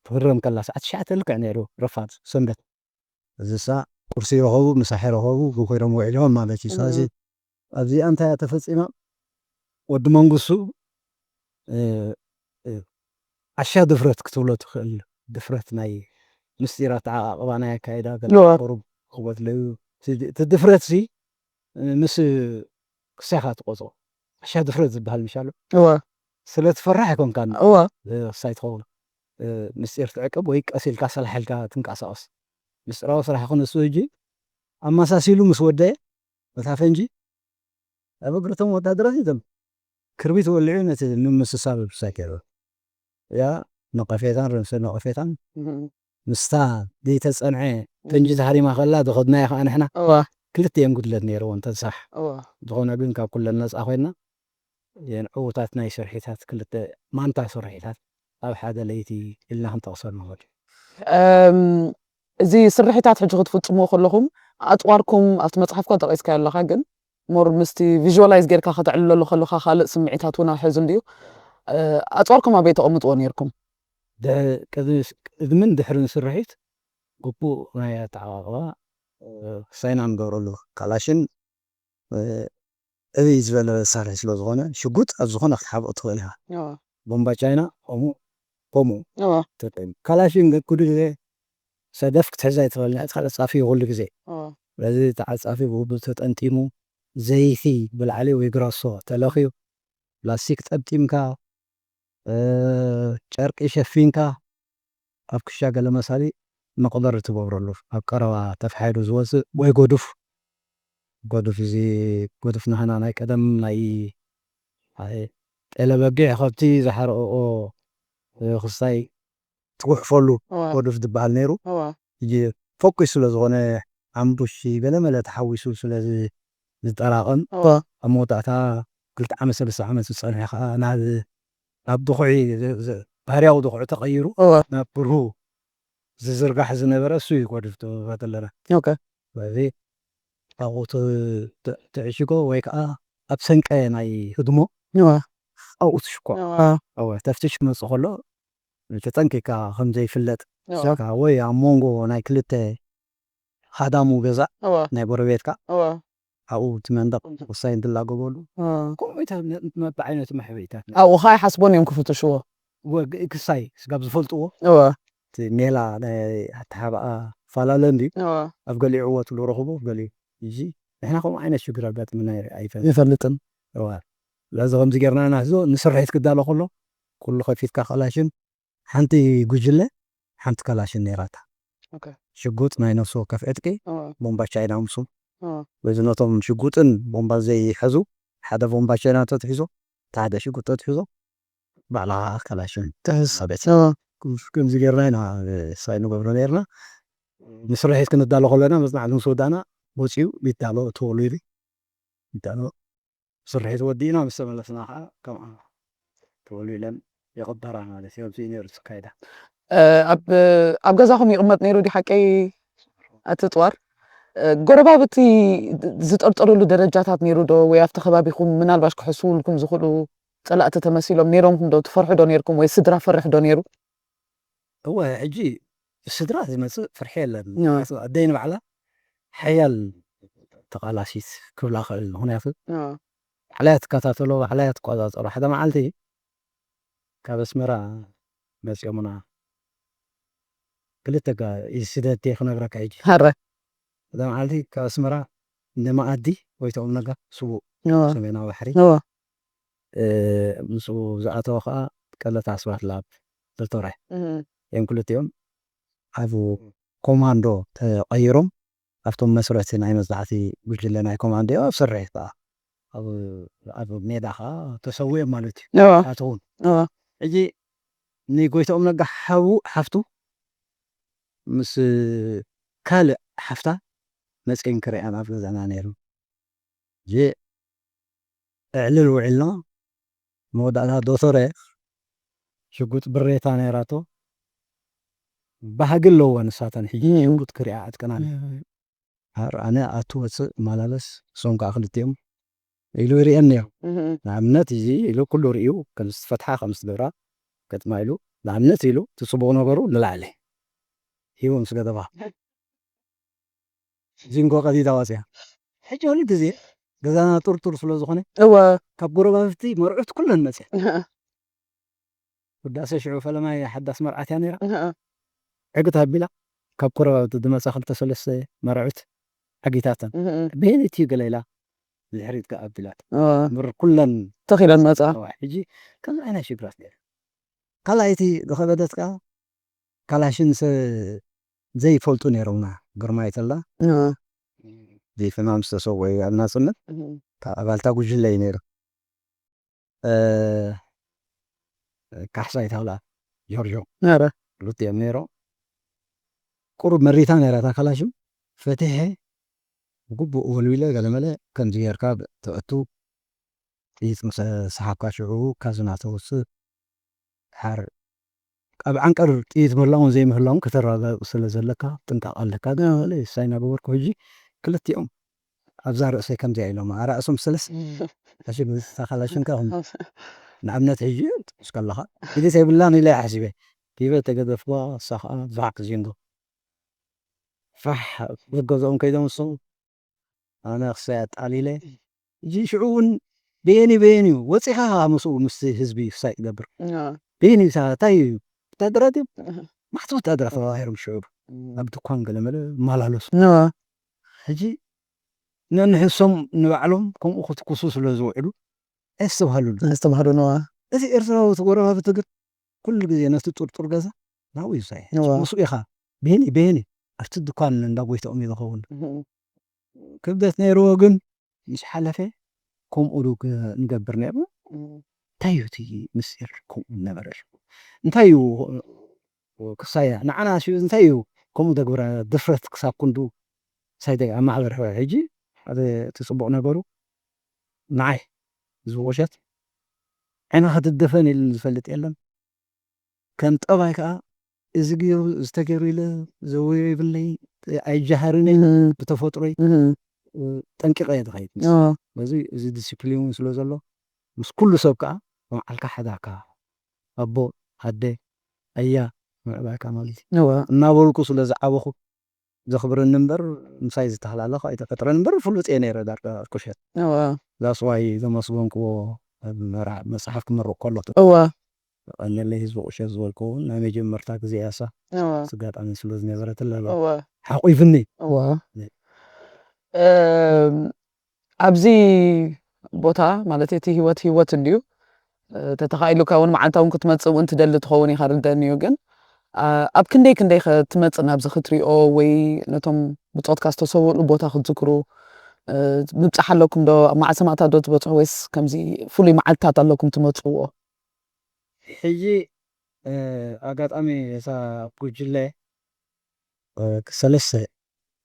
ትህረም ከላ ሰዓት ትሽዓተ ልክዕ ነይሩ ረፋድ ሰንበት እዚሳ ቁርሲ ይረኸቡ ምሳሕ ይረኸቡ ብኮይዶም ውዒሎም ማለት እዩ። ስለዚ ኣብዚኣ እንታይ እያ ተፈፂማ? ወዲ መንግስቱ ዓሻ ድፍረት ክትብሎ ትኽእል ድፍረት ናይ ምስጢር ኣተዓቃቅባ ናይ ኣካይዳ ገለ እወ። ቁሩብ ክቦት ለዩ እቲ ድፍረት ሲ ምስ ክሳኻ ትቆፅሮ ዓሻ ድፍረት ዝበሃል ምሻሎ እወ ስለ ትፈራሕ ኣይኮንካን እወ ክሳይ ትኸውን ምስጢር ትዕቅብ ወይ ቀስ ኢልካ ሰላሕ ኢልካ ትንቀሳቀስ ምስጢራዊ ስራሕ ይኹን እሱ ህጂ ኣመሳሲሉ ምስ ወደየ በታ ፈንጂ ኣብ እግርቶም ወታደራት እቶም ክርቢት ወሊዑ ነቲ ንምስሳብ ብሳይ ከይሩ ያ ነቐፌታን ርእሰ ነቐፌታን ምስታ ዘይተጸንዐ ፈንጂ ተሃሪማ ከላ ዝኸድናዮ ከዓ ንሕና እዋ ክልቲኤን ጉድለት ነይርወን ተንሳሕ። እወ ዝኾነ ግን ካብ ኩለን ነፃ ኮይና፣ የን ዕዉታት ናይ ስርሒታት ክልተ ማንታ ስርሒታት ኣብ ሓደ ለይቲ ኢልና ክንጠቕሶ ንኽእል። እም፣ እዚ ስርሒታት ሕጂ ክትፍጽምዎ ከለኹም ኣጽዋርኩም ኣብቲ መጽሓፍካ ጠቒስካዮ ኣለኻ፣ ግን ሞር ምስቲ ቪዥዋላይዝ ጌርካ ከተዕልለሉ ከለኻ ካልእ ስምዒታት እውን ኣሕዝ እንድዩ። እ፣ ኣጽዋርኩም ኣበይ ተቐምጥዎ ነይርኩም? ድሕ- ቅድሚ- ቅድምን ድሕርን ስርሒት ግቡእ ናይ ኣተዓቓቕባ ሳይና ንገብረሉ። ካላሽን ዕብይ ዝበለ መሳርሒ ስለ ዝኾነ ሽጉጥ ኣብ ዝኾነ ክትሓብኦ ትኽእል ኢኻ። ቦምባ ቻይና ከምኡ ከምኡ ተጠቂሙ። ካላሽን ግን ኩሉ ግዜ ሰደፍ ክትሕዝ ኣይትኽእልን እያ። ተዓጻፊ እዩ ኩሉ ግዜ። ስለዚ ተዓጻፊ ብኡ ተጠንጢሙ ዘይቲ ብላዕሊ ወይ ግራሶ ተለኽዩ ፕላስቲክ ጠምጢምካ ጨርቂ ሸፊንካ ኣብ ክሻ ገለ መሳሊ መቕበሪ ትገብረሉ ኣብ ቀረባ ተፍሓይሉ ዝወፅእ ወይ ጎዱፍ ጎዱፍ እዚ ጎዱፍ ናህና ናይ ቀደም ናይ ጤለ በጊዕ ከብቲ ዝሓረኦ ክስታይ ትጉሕፈሉ ጎዱፍ ዝበሃል ነይሩ። ሕጂ ፈኩስ ስለ ዝኾነ ኣምቡሺ ገለ መለ ተሓዊሱ ስለ ዝጠራቐም ኣብ መወዳእታ ክልተ ዓመት ሰለስተ ዓመት ዝፀንሐ ከዓ ናብ ናብ ድኹዒ ዝ- ዝ- ባህርያዊ ድኹዒ ተቐይሩ ናብ ብርሁ ዝዝርጋሕ ዝነበረ እሱ እዩ ጎድፍ ትብሎ ዘለና። ስለዚ ኣብኡ ት- ት- ትዕሽጎ ወይ ከዓ ኣብ ሰንቀ ናይ ህድሞ ኣብኡ ትሽኮ። እወ፣ ተፍትሽ ክመፅእ ከሎ ተጠንቂካ ከምዘይፍለጥ እወ። ስካ ወይ ኣብ መንጎ ናይ ክልተ ሃዳሙ ገዛ እወ፣ ናይ ጎረቤትካ እወ። ኣብኡ እቲ መንደቕ ወሳኝ ትላገበሉ እወ። ከምኡ ኢታ በብዓይነቱ ማሕበሪታት ኣብኡ ከዓ ይሓስቦን እዮም ክፍትሽዎ። ወ- ክሳይ ስጋብ ዝፈልጥዎ እወ፣ እቲ ሜላ ናይ ኣተሓባኣ ፈላለ እንድዩ። እወ። ኣብ ገሊኡ ዕወ ትብሉ ረኽቡ ኣብ ገሊኡ እዚ ንሕና ከምኡ ዓይነት ሽግር ኣጋጥምና ኣይፈ ይፈልጥን። እወ። ስለዚ ከምዚ ጌርና ኢና ህዞ ንስርሒት ክዳሎ ከሎ ኩሉ ከፊትካ ካላሽን ሓንቲ ጉጅለ ሓንቲ ካላሽን ነይራታ። ሽጉጥ ናይ ነፍሲ ወከፍ ዕጥቂ፣ ቦምባ ቻይና ምስኡ። በዚ ነቶም ሽጉጥን ቦምባን ዘይሕዙ ሓደ ቦምባ ቻይና ተትሒዞ፣ እቲ ሓደ ሽጉጥ ተትሒዞ፣ ባዕላ ከዓ ካላሽን ትሕዝ። ኣቤት። ከምዚ ጌርና ኢና ሳይ ንገብሮ ነርና። ንስርሒት ክንዳሎ ከለና መፅናዕቲ ምስ ወዳእና ወፂኡ ይዳሎ፣ ተወሉ ይብል ይዳሎ። ስርሒት ወዲእና ምስ ተመለስና ከዓ ከምኣ ተወሉ ኢለን ይቕበራ ማለት እዩ። ኣብዚ ነይሩ ዝካይዳ። ኣብ ኣብ ገዛኹም ይቕመጥ ነይሩ ድዩ ሓቀይ ኣቲ ጥዋር? ጎረባብቲ ዝጠርጠሩሉ ደረጃታት ነይሩ ዶ? ወይ ኣብቲ ከባቢኹም ምናልባሽ ክሕስውልኩም ዝኽእሉ ጸላእቲ ተመሲሎም ነይሮምኩም ዶ? ትፈርሑ ዶ ነይርኩም? ወይ ስድራ ፈርሕ ዶ ነይሩ? እወ፣ ሕጂ ስድራ ዝመጽእ ፍርሒ የለን። እወ። ምኽንያቱ ኣደይ ንባዕላ ሓያል ተቓላሲት ክብላ ክእል። ምኽንያቱ እወ። ባዕላ እያ ትከታተሎ፣ ባዕላ እያ ትቆጻጸሮ። ሓደ መዓልቲ ካብ ኣስመራ መጺኦምና ክልተ ጋ-፣ ኢንሲደንት እየ ክነግረካ ሕጂ። ሃረ። ሓደ መዓልቲ ካብ ኣስመራ ንመኣዲ ጎይትኦም ነጋ ስዉእ እወ። ሰሜናዊ ባሕሪ እወ። እ፣ ምስኡ ዝኣተወ ኸዓ ቀለታ ኣስራት ለኣብ ዶቶረ። እም። እዮም ክልቲኦም ኣብ ኮማንዶ ተቐይሮም ኣብቶም መስረቲ ናይ መጽናዕቲ ጉጅለ ናይ ኮማንዶ እዮም ኣብ ስርሒት ከኣ ኣብ፣ ኣብ ሜዳ ከኣ ተሰዊኦም ማለት እዩ። እወ። ኣትውን። እወ። ሕጂ ንጎይትኦም ነጋ ሓዉ ሓፍቱ ምስ ካልእ ሓፍታ መጺኤን ክርእያን ኣብ ገዛና ነይሩ። ሕጂ እዕልል ውዒልና መወዳእታ ዶቶረ ሽጉጥ ብሬታ ነይራቶ። ባህጊ ኣለዎ ንሳተን ሕጂ እም። ሽጉጥ ክሪኣ ዕጥቅናን። እም። ሃር ኣነ ኣቱ ወፅእ እመላለስ እሶም ከዓ ክልቲኦም ኢሉ ይርእየኒ እዮም። እም። ንኣብነት እዚ ኢሉ ኩሉ ርእዩ ከም ዝተፈትሓ ከም ዝገብራ ገጥማ ኢሉ ንኣብነት ኢሉ እቲ ፅቡቕ ነገሩ ንላዕሊ ሂቡ ምስ ገደፋ ዚንጎ ቀዲዳ ወፅያ። ሕጂ ኩሉ ግዜ ገዛና ጥርጡር ስለ ዝኾነ እወ። ካብ ጎረባብቲ መርዑት ኩለን መፅያ። ውዳሴ ሽዑ ፈለማይ ሓዳስ መርዓት እያ ነይራ። እህ። ዕግት ኣቢላ ካብ ጎረባብቲ ዝመፃ ክልተ ሰለስተ መርዑት ዓጊታተን። እህ። ብሄነይቲ ገለ ኢላ ድሕሪት ከኣ ኣቢላት። እወ። ምር ኩለን ተኺለን መፃ። እወ፣ ሕጂ ከምዚ ዓይነት ሽግራት ነይሩ። ካልኣይቲ ዝኸበደት ከኣ ካላሽን ሰ-፣ ዘይፈልጡ ነይሮምና። ግርማይ ተላ እወ። ብፍናም ዝተሰወዩ ኣብ ናጽነት እህ። ካብ ኣባልታ ጉጅለ እዩ ነይሩ። እ፣ ካሕሳይ ታውላ ጆርጆ ኧረ። ክልቲኦም ነይሮም። ቁሩብ መሪታ ነይራ እታ ካላሽን። ፈቲሐ ግቡእ ወልዊለ ገለመለ ከምዚ ጌርካ ተእቱ፣ ጥይት ምስ ሰሓብካ ሽዑ ካዝና ተውፅእ። ሓር ኣብ ዓንቀር ጥይት ምህላውን ዘይምህላውን ከተረጋግፅ ስለ ዘለካ ጥንቃቕ ኣለካ። ገለመለ እሳይ እናገበርኩ ሕጂ ክልቲኦም ኣብዛ ርእሰይ ከምዚኣ ኢሎም ኣራእሶም ስለስ ሕጂ ብዝተኻላሽንካ ንኣብነት ሕጂ ትምስ ከለኻ ኢደት የብላን ኢለ ሓሲበ ሂበ ተገደፍኩዋ። እሳ ከዓ ዛዕ ዚንዶ ፋሕ ገዝኦም ከይዶም እሶም ኣነ ክሳይ ኣጣሊለ ሕጂ ሽዑ እውን በየኒ በየኒ እዩ ወፂኻ ምስኡ ምስ ህዝቢ ክሳይ ትገብር በየኒ እንታይ እዩ ወታደራት እዮም ማዕቲ ወታደራት ተባሂሮም ሽዑ ኣብ ድኳን ገለመለ ማላለሱ ሕጂ ነንሕሶም ንባዕሎም ከምኡ ክትኩሱ ስለ ዝውዕሉ ኣይስተብሃሉሉ። ኣስተባህሉ ነዋ። እዚ ኤርትራዊ ተጎረባብቲ ግን ኩሉ ግዜ ነቲ ጥርጡር ገዛ ናብኡ ይሳይ እዋ። ምስኡ ኢኻ ቤኒ ቤኒ ኣብቲ ድኳን እንዳ ጎይትኦም እዩ ዝኸውን። እህ። ክብደት ነይርዎ ግን ምስ ሓለፈ ከምኡ ዱ ክ- ንገብር ነርና። እህ። እንታይ እዩ እቲ ምስጢር ከምኡ ነበረ ሽዑ? እንታይ እዩ ክሳያ ንዓና ሽዑ እንታይ እዩ ከምኡ ደግብረ ድፍረት ክሳብ ክንዱ ሳይደ ኣብ ማሕበር ሕጂ ሓደ እቲ ፅቡቕ ነገሩ ንዓይ እዚ ውሸት ዓይና ክትደፈን ኢሉ ዝፈልጥ የለን። ከም ጠባይ ከዓ እዚ ገይሩ ዝተገይሩ ኢለ ዘውዮ ይብለይ ኣይጀሃርን እየ። እህ። ብተፈጥሮይ እህ። ጠንቂቐ እየ ዝኸይድ። ኦ። በዚ እዚ ዲስፕሊን እውን ስለ ዘሎ ምስ ኩሉ ሰብ ከዓ መዓልካ ሓዳካ ኣቦ ኣደ ኣያ ምዕባይካ ማለት እዩ እዋ። እናበልኩ ስለ ዝዓበኹ ዘኽብረኒ እምበር ምሳይ ዝተሃላለኹ ኣይተፈጥረን እምበር ፍሉጥ እየ ነይረ ዳርጋ ቁሸት እዋ። ዛስዋይ ዘመስገንክዎ ኣብ መርዓ መፅሓፍ ክመርቕ ከሎ እዋ። ቀነለይ ህዝቢ ቁሸት ዝበልክዎ እውን ናይ መጀመርታ ግዜ እያ እሳ እዋ። ኣጋጣሚ ስለ ዝነበረት ኣለባ እዋ። ሓቑፍኒ እዋ። እም፣ ኣብዚ ቦታ ማለት እቲ ህይወት ህይወት እንድዩ ተተኻኢሉካ እውን መዓልታ እውን ክትመፅእ እውን ትደሊ ትኸውን ኢኻ ርደኒ እዩ ግን ኣብ ክንደይ ክንደይ ከ ትመፅእ ናብዚ ክትሪኦ ወይ ነቶም ብፆትካ ዝተሰውእሉ ቦታ ክትዝክሩ ምብፃሕ ኣለኩም ዶ ኣብ መዓል ሰማእታት ዶ ትበፅሑ ወይስ ከምዚ ፍሉይ መዓልትታት ኣለኩም ትመፅዎ ሕጂ ኣጋጣሚ እዛ ጉጅለ ሰለስተ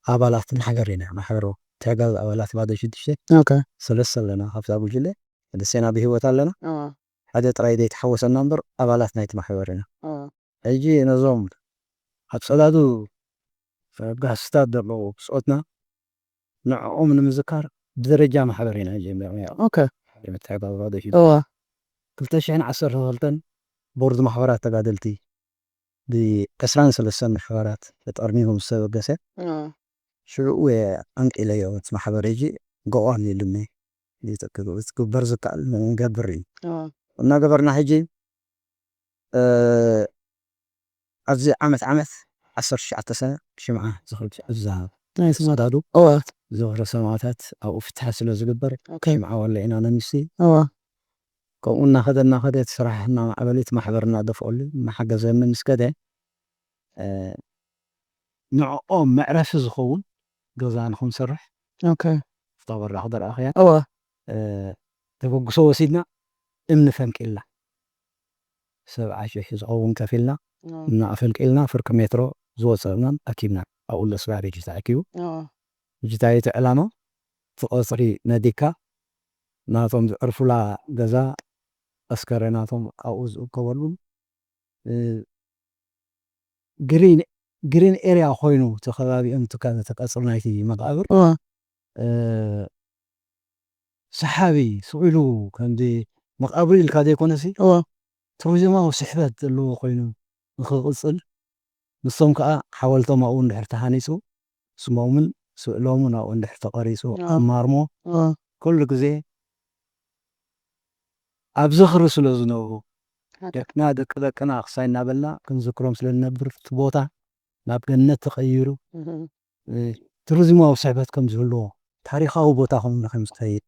ኣባላት ማሕበር ኢና ማሕበሩ ተጋዝ ኣባላት ባዶ ሽዱሽተ ሰለስተ ኣለና ካብዛ ጉጅለ ሰለስቴና ብሂወት ኣለና ሓደ ጥራይ ዘይተሓወሰና እምበር ኣባላት ናይቲ ማሕበር ኢና ሕጂ ነዞም ኣብ ፀላዱ ጋስታት ዘለዉ ብፆትና ንዕኦም ንምዝካር ብደረጃ ማሕበር ኢና ጀሚርና ምትሕብባር ባዶ ሽዱሽተ ክልተ ሽሕን ዓሰርተ ክልተን ቦርድ ማሕበራት ተጋደልቲ ብዕስራን ሰለስተን ማሕበራት ተጠርኒፉ ምስ ተበገሰ ሽዑ እየ ኣንቂለዮ እቲ ማሕበር ሕጂ ገቋም ኢሉኒ ዝግበር ዝከኣል ንገብር እዩ እናገበርና ሕጂ ኣብዚ ዓመት ዓመት ዓሰርተ ትሽዓተ ሰነ ሽምዓ ዝኽሪ እዛ ናይ ስማዳዱ እዋ ዝኽሪ ሰማእታት ኣብኡ ፍትሓ ስለ ዝግበር ኦኬ ሽምዓ ዋለ ኢና ነምሲ እዋ ከምኡ እናኸደ እናኸደ እቲ ስራሕ እናማዕበለ እቲ ማሕበር እናደፍኦሉ እናሓገዘኒ ምስ ከደ እ፣ ንዕኦም መዕረፊ ዝኸውን ገዛ ንኽንሰርሕ ኦኬ ተወራ ክደረኣኽያ እዋ ተበግሶ ወሲድና እምኒ ፈንቂልና ሰብዓ ሽሕ ዝኸውን ከፊልና እምኒ ኣፈንቂልና ፍርቂ ሜትሮ ዝወፀብናን ኣኪብና ኣብኡ ለስራ ሬጅ ተኣኪቡ እዋ ጅታየቲ ዕላማ እቲ ቀፅሪ ነዲካ ናቶም ዝዕርፉላ ገዛ ኣስከሬናቶም ኣብኡ ዝእከበሉ ግሪን ግሪን ኤርያ ኮይኑ እቲ ከባቢኦም እቲ ቀፅሪ ናይቲ መቃብር እዋ ሰሓቢ ስቕ ኢሉ ከምዚ መቃብር ኢልካ ዘይኮነሲ እዋ ቱሪዝማዊ ስሕበት ዘለዎ ኮይኑ ንክቕፅል ንሶም ከዓ ሓወልቶም ኣብኡ እንድሕር ተሃኒፁ ስሞምን ስእሎምን ኣብኡ እንድሕር ተቐሪፁ እዋ ኣማርሞ እዋ ኩሉ ግዜ ኣብ ዝኽሪ ስለ ዝነብሩ ደቅና ደቂ ደቅና ክሳይ እናበልና ክንዝክሮም ስለ ንነብር እቲ ቦታ ናብ ገነት ተቐይሩ ቱሪዝማዊ ስሕበት ከም ዝህልዎ ታሪካዊ ቦታ ኮይኑ ከም ዝኸይድ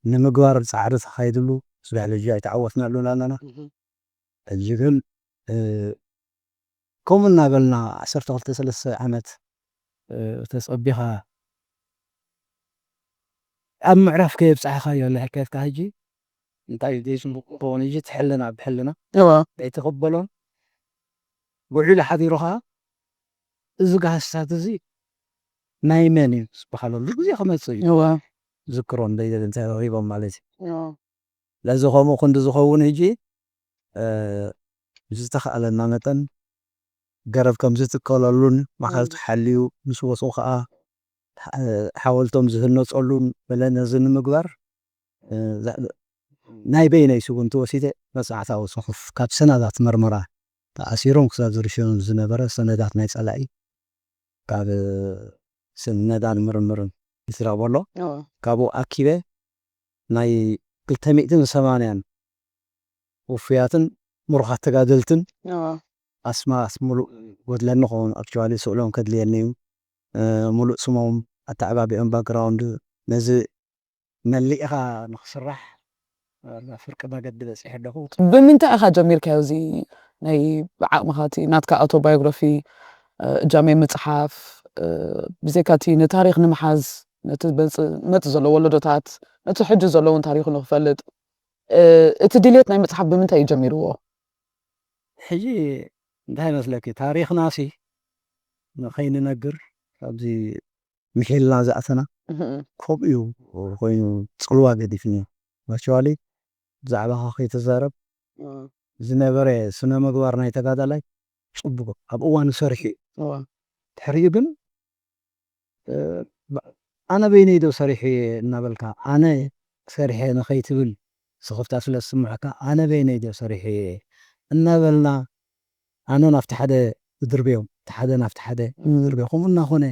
ንምግባር ፃዕሪ ተኻይድሉ ስራሕ ልጅ ኣይተዓወትናሉን ኣለና ሕጂ ግን ከምኡ እናበልና ዓሰርተ ክልተ ሰለስተ ዓመት ተፀቢኻ ኣብ ምዕራፍ ከየብፃሕኻዮ ለሕከትካ ሕጂ እንታይ እዩ ዘይፅቡቅ ክኸውን ሕጂ ትሕልና ብሕልና እዋ ዘይትቕበሎን ውዒሉ ሓዲሩ ከዓ እዚ ጋህስታት እዚ ናይ መን እዩ ዝበሃለሉ ግዜ ክመፅእ እዩ። እዋ ዝክሮ እንደይ እንታይ ረኺቦም ማለት እዩ። እዋ ለዚ ከምኡ ክንዲ ዝኸውን ሕጂ ዝተኻእለና መጠን ገረብ ከም ዝትከለሉን ማኸል ተሓልዩ ምስ ወፁ ከዓ ሓወልቶም ዝህነፀሉን በለ ነዚ ንምግባር ናይ በይነይ ስጉምቲ ወሲደ መፅናዕታዊ ፅሑፍ ካብ ሰነዳት መርመራ ተኣሲሮም ክሳብ ዝርሽኑ ዝነበረ ሰነዳት ናይ ፀላኢ ካብ ሰነዳን ምርምርን ይትረኽበሎ ካብኡ ኣኪበ ናይ ክልተ ሚእትን ሰማንያን ውፉያትን ምሩኻት ተጋደልትን ኣስማት ሙሉእ ጎድለኒ ኸውን ኣክቹዋሊ ስእሎም ከድልየኒ እዩ። ሙሉእ ስሞም ኣተዓባቢኦም ባክግራውንድ ነዚ መሊእኻ ንክስራሕ ፍርቂ መገዲ በፂሐ ኣለኹ። ብምንታይ ኢኻ ጀሚርካዮ እዚ ናይ ብዓቕምኻ እቲ ናትካ ኣውቶባዮግራፊ እጃመይ ምፅሓፍ ብዘይካ እቲ ንታሪክ ንምሓዝ ነቲ መፅ ዘሎ ወለዶታት ነቲ ሕጂ ዘለውን ታሪኩ ንክፈልጥ እቲ ድሌት ናይ ምፅሓፍ ብምንታይ እዩ ጀሚርዎ? ሕጂ እንታይ መስለኪ ታሪክና ሲ ንኸይንነግር ኣብዚ ምሒልና ዝኣተና ከምኡ እዩ ኮይኑ ፅልዋ ገዲፍኒ ቨርቹዋሊ ብዛዕባኻ ከይተዛረብ ዝነበረ ስነ ምግባር ናይ ተጋዳላይ ፅቡቅ ኣብ እዋኑ ሰሪሑ እዩ ድሕሪኡ ግን ኣነ በይነይ ዶ ሰሪሑ እየ እናበልካ ኣነ ሰሪሐ ንኸይትብል ስኽፍታ ስለ ዝስምዐካ ኣነ በይነይ ዶ ሰሪሑ እየ እናበልና ኣነ ናብቲ ሓደ ዝድርብዮም እቲ ሓደ ናብቲ ሓደ ዝድርብዮ ከምኡ እናኾነ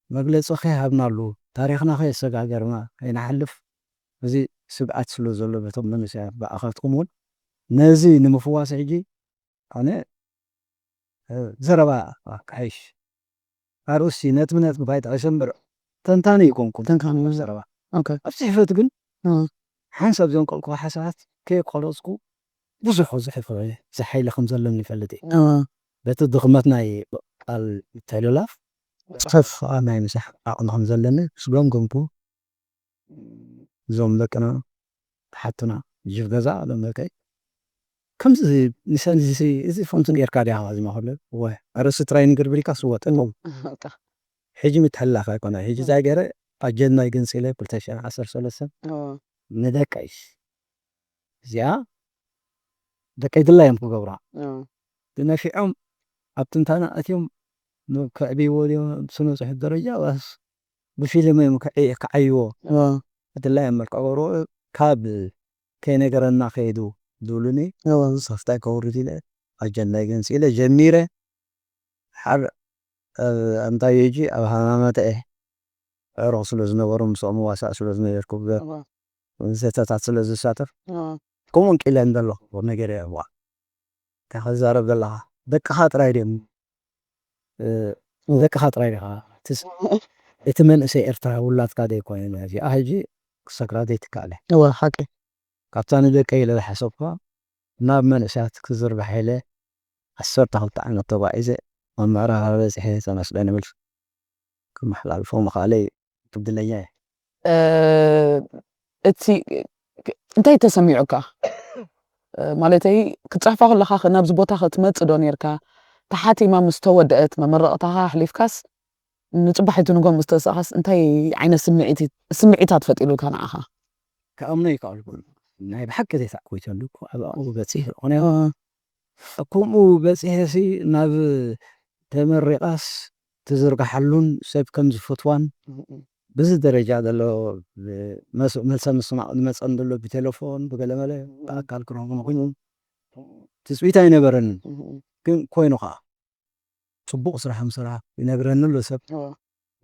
መግለፂ ከይሃብናሉ ታሪኽና ከየሰጋገርና ከይንሓልፍ እዚ ስግኣት ስለ ዘሎ በቶም መንእሰያት ብኣኻትኩም እውን ነዚ ንምፍዋስ ሕጂ ኣነ ዘረባ ክሓይሽ ኣርእስቲ ነጥቢ ነጥቢ ባይጠቂሰ እምበር ተንታኒ ይኮንኩ ተንታኒ ዘረባ ኣብ ፅሕፈት ግን ሓንሳብ ዘንቀልኩ ሓሳባት ከየቋረፅኩ ብዙሕ ዝሕፍ ዝሓይለ ከም ዘለኒ ይፈልጥ እየ በቲ ድኽመት ናይ ቃል ተልላፍ ፅሑፍ ናይ ምሳሕ ዓቕሚ ከም ዘለኒ ስገምገምኩ እዞም ደቅና ተሓቱና ጅብ ገዛ ሎም ደቀይ ከምዚ ንሰን እዚ ፎንትን ጌርካ ዲያ ዝማክለ ወ ኣረስ ትራይ ንግር ብሪካ ስወጥ ኖም ሕጂ ምትሕላፍ ኣይኮነ ሕጂ ዛይ ገረ ኣጀናይ ግንፂለ ክልተ ሽሕን ዓሰርተ ሰለስተን ንደቀይ እዚኣ ደቀይ ድላ እዮም ክገብራ ብነፊዖም ኣብ ትንታና ኣትዮም ክዕብይዎ ድዮም ስነ ፅሑፍ ደረጃ ዋስ ብፊልም እዮም ክዓይዎ ድላ እዮም መልክዕ ገብርዎ ካብ ከይነገረና ከይዱ ዝብሉኒ ሶፍታይ ከውርድ ኢለ ኣጀንዳይ ገንፂለ ጀሚረ ሓር እንታይ እጂ ኣብ ሃማመተ እየ ዕሩቕ ስለ ዝነበሩ ምስኦም ዋሳእ ስለ ዝነበርኩ ዘተታት ስለ ዝሳተፍ ከምኡ እንቂለ እንደለኹ ነገር እየ እዋ እንታይ ክዛረብ ዘለኻ ደቅኻ ጥራይ ድዮም ደቅኻ ጥራይ ዲኻ እቲ መንእሰይ ኤርትራ ውላድካ ዘይኮነ እዚኣ ሕጂ ክሰግራ ዘይትካእለ እወ ሓቂ ካብታ ንደቀይ ኢለ ዝሓሰብኳ ናብ መንእሰያት ክዝርግሓ ኢለ ዓሰርተ ክልተ ዓመት ተጓዒዘ ኣብ ምዕራብ በጺሐ ተመስገን ይብል ክመሓላልፎ ምኽኣለይ ዕድለኛ እየ። እቲ እንታይ ተሰሚዑካ? ማለተይ ክትፅሕፋ ከለኻ ናብዚ ቦታ ክትመፅእ ዶ ነርካ? ተሓቲማ ምስ ተወደአት መመረቕታኻ ኣሕሊፍካስ ንፅባሒቱ ንጎ ምስ ተሳእኻስ እንታይ ዓይነት ስምዒታት ፈጢሩልካ ንዓኻ? ክኣምኖ ኣይከኣልኩን ናይ ብሓቂ ዘይተዓዊተሉ እኮ ኣብ ኣብኡ በፂሑ ምክንያቱ ከምኡ በፂሐ ሲ ናብ ተመሪቓስ ትዝርግሓሉን ሰብ ከም ዝፈትዋን ብዚ ደረጃ ዘሎ መልሰ ምስማዕ ዝመፀን ዘሎ ብቴሌፎን ብገለመለ ብኣካል ክረኽቦ ኮይኑ ትፅቢት ኣይነበረንን ግን ኮይኑ ከዓ ፅቡቕ ስራሕ ምስራሕ ይነግረኒ ኣሎ ሰብ